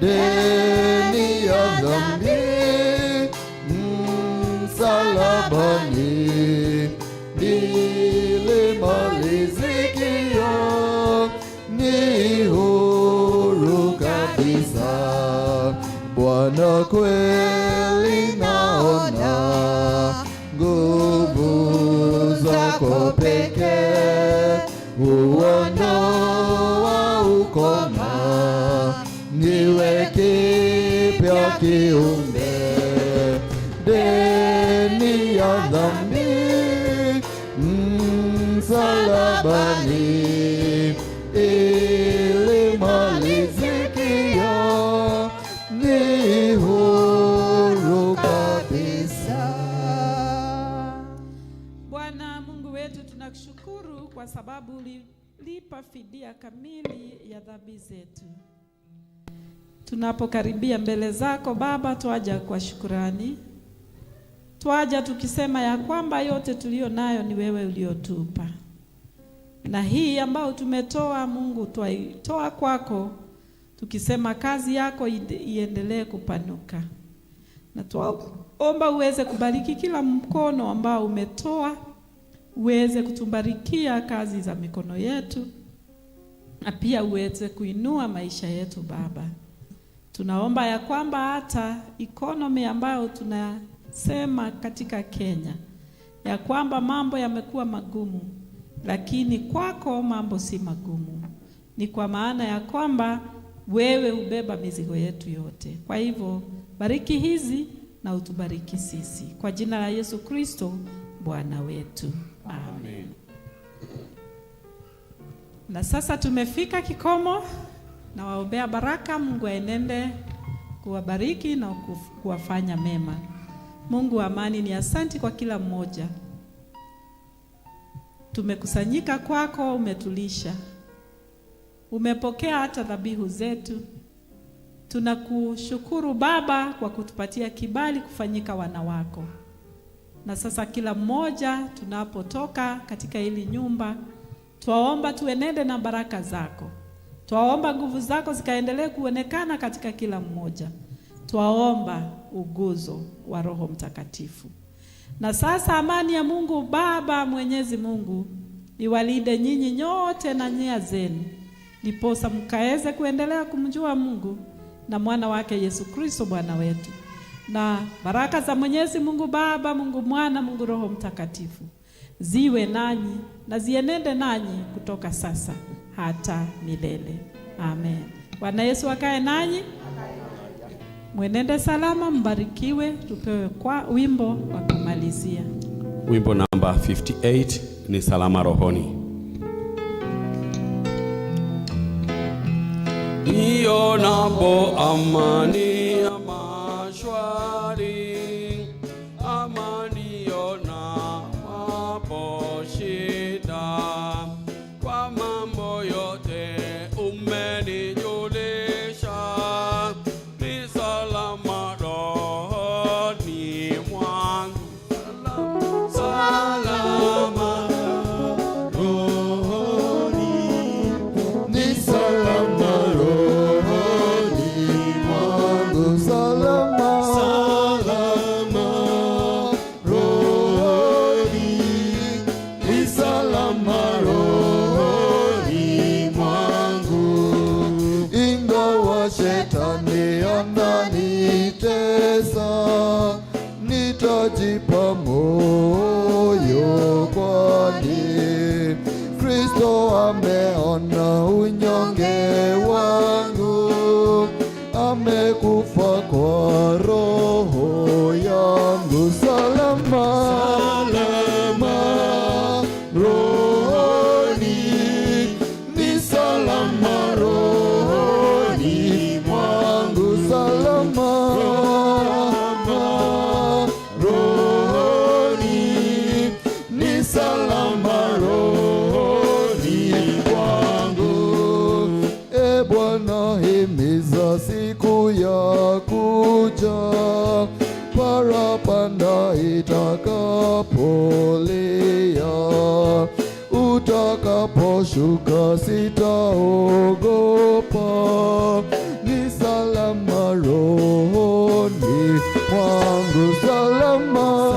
Deni ya dhambi msalabani ilimalizikia, ni huru kabisa. Bwana kweli naona nguvu zako pekee, huondoa ukoma, niwe kipya kiumbe. Deni ya dhambi msalabani ilimalizikia, ni huru kabisa. Bwana Mungu wetu, tunakushukuru kwa sababu ulilipa fidia kamili ya dhambi zetu. Tunapokaribia mbele zako Baba, twaja kwa shukurani. Twaja tukisema ya kwamba yote tuliyo nayo ni wewe uliotupa. Na hii ambayo tumetoa Mungu, twaitoa kwako tukisema kazi yako iendelee kupanuka. Na twaomba uweze kubariki kila mkono ambao umetoa, uweze kutubarikia kazi za mikono yetu, na pia uweze kuinua maisha yetu Baba. Tunaomba ya kwamba hata economy ambayo tunasema katika Kenya ya kwamba mambo yamekuwa magumu, lakini kwako mambo si magumu. Ni kwa maana ya kwamba wewe hubeba mizigo yetu yote. Kwa hivyo bariki hizi na utubariki sisi. Kwa jina la Yesu Kristo Bwana wetu. Amen. Na sasa tumefika kikomo. Nawaombea baraka, Mungu aenende kuwabariki na kuwafanya mema. Mungu wa amani, ni asanti kwa kila mmoja. Tumekusanyika kwako, umetulisha, umepokea hata dhabihu zetu. Tunakushukuru Baba kwa kutupatia kibali kufanyika wana wako. Na sasa kila mmoja tunapotoka katika hili nyumba, twaomba tuenende na baraka zako. Twaomba nguvu zako zikaendelee kuonekana katika kila mmoja. Twaomba uguzo wa Roho Mtakatifu. Na sasa amani ya Mungu Baba Mwenyezi Mungu iwalinde nyinyi nyote na nia zenu, ndiposa mkaeze kuendelea kumjua Mungu na mwana wake Yesu Kristo Bwana wetu. Na baraka za Mwenyezi Mungu Baba, Mungu Mwana, Mungu Roho Mtakatifu ziwe nanyi na zienende nanyi kutoka sasa hata milele. Amen. Bwana Yesu akae nanyi. Mwenende salama, mbarikiwe. Tupewe kwa wimbo wa kumalizia. Wimbo namba 58 ni Salama Rohoni. Nionapo amani ya mashwari, amani yonapo shida, kwa mambo yote umenijulisha, ni salama rohoni mwangu. Salama rohoni, Ni salama rohoni mwangu, salama, salama rohoni, ni salama rohoni mwangu, ingawa shetani ananitesa, nitajipa moyo kwani Kristo ameona unyonge wangu, amekufa kwa roho yangu. Salama, salama rohoni, ni salama rohoni mwangu, salama rohoni, ni salama rohoni mwangu. E Bwana, himiza siku ya kuja, parapanda itakapolia, utakaposhuka sitaogopa, ni salama rohoni mwangu, salama.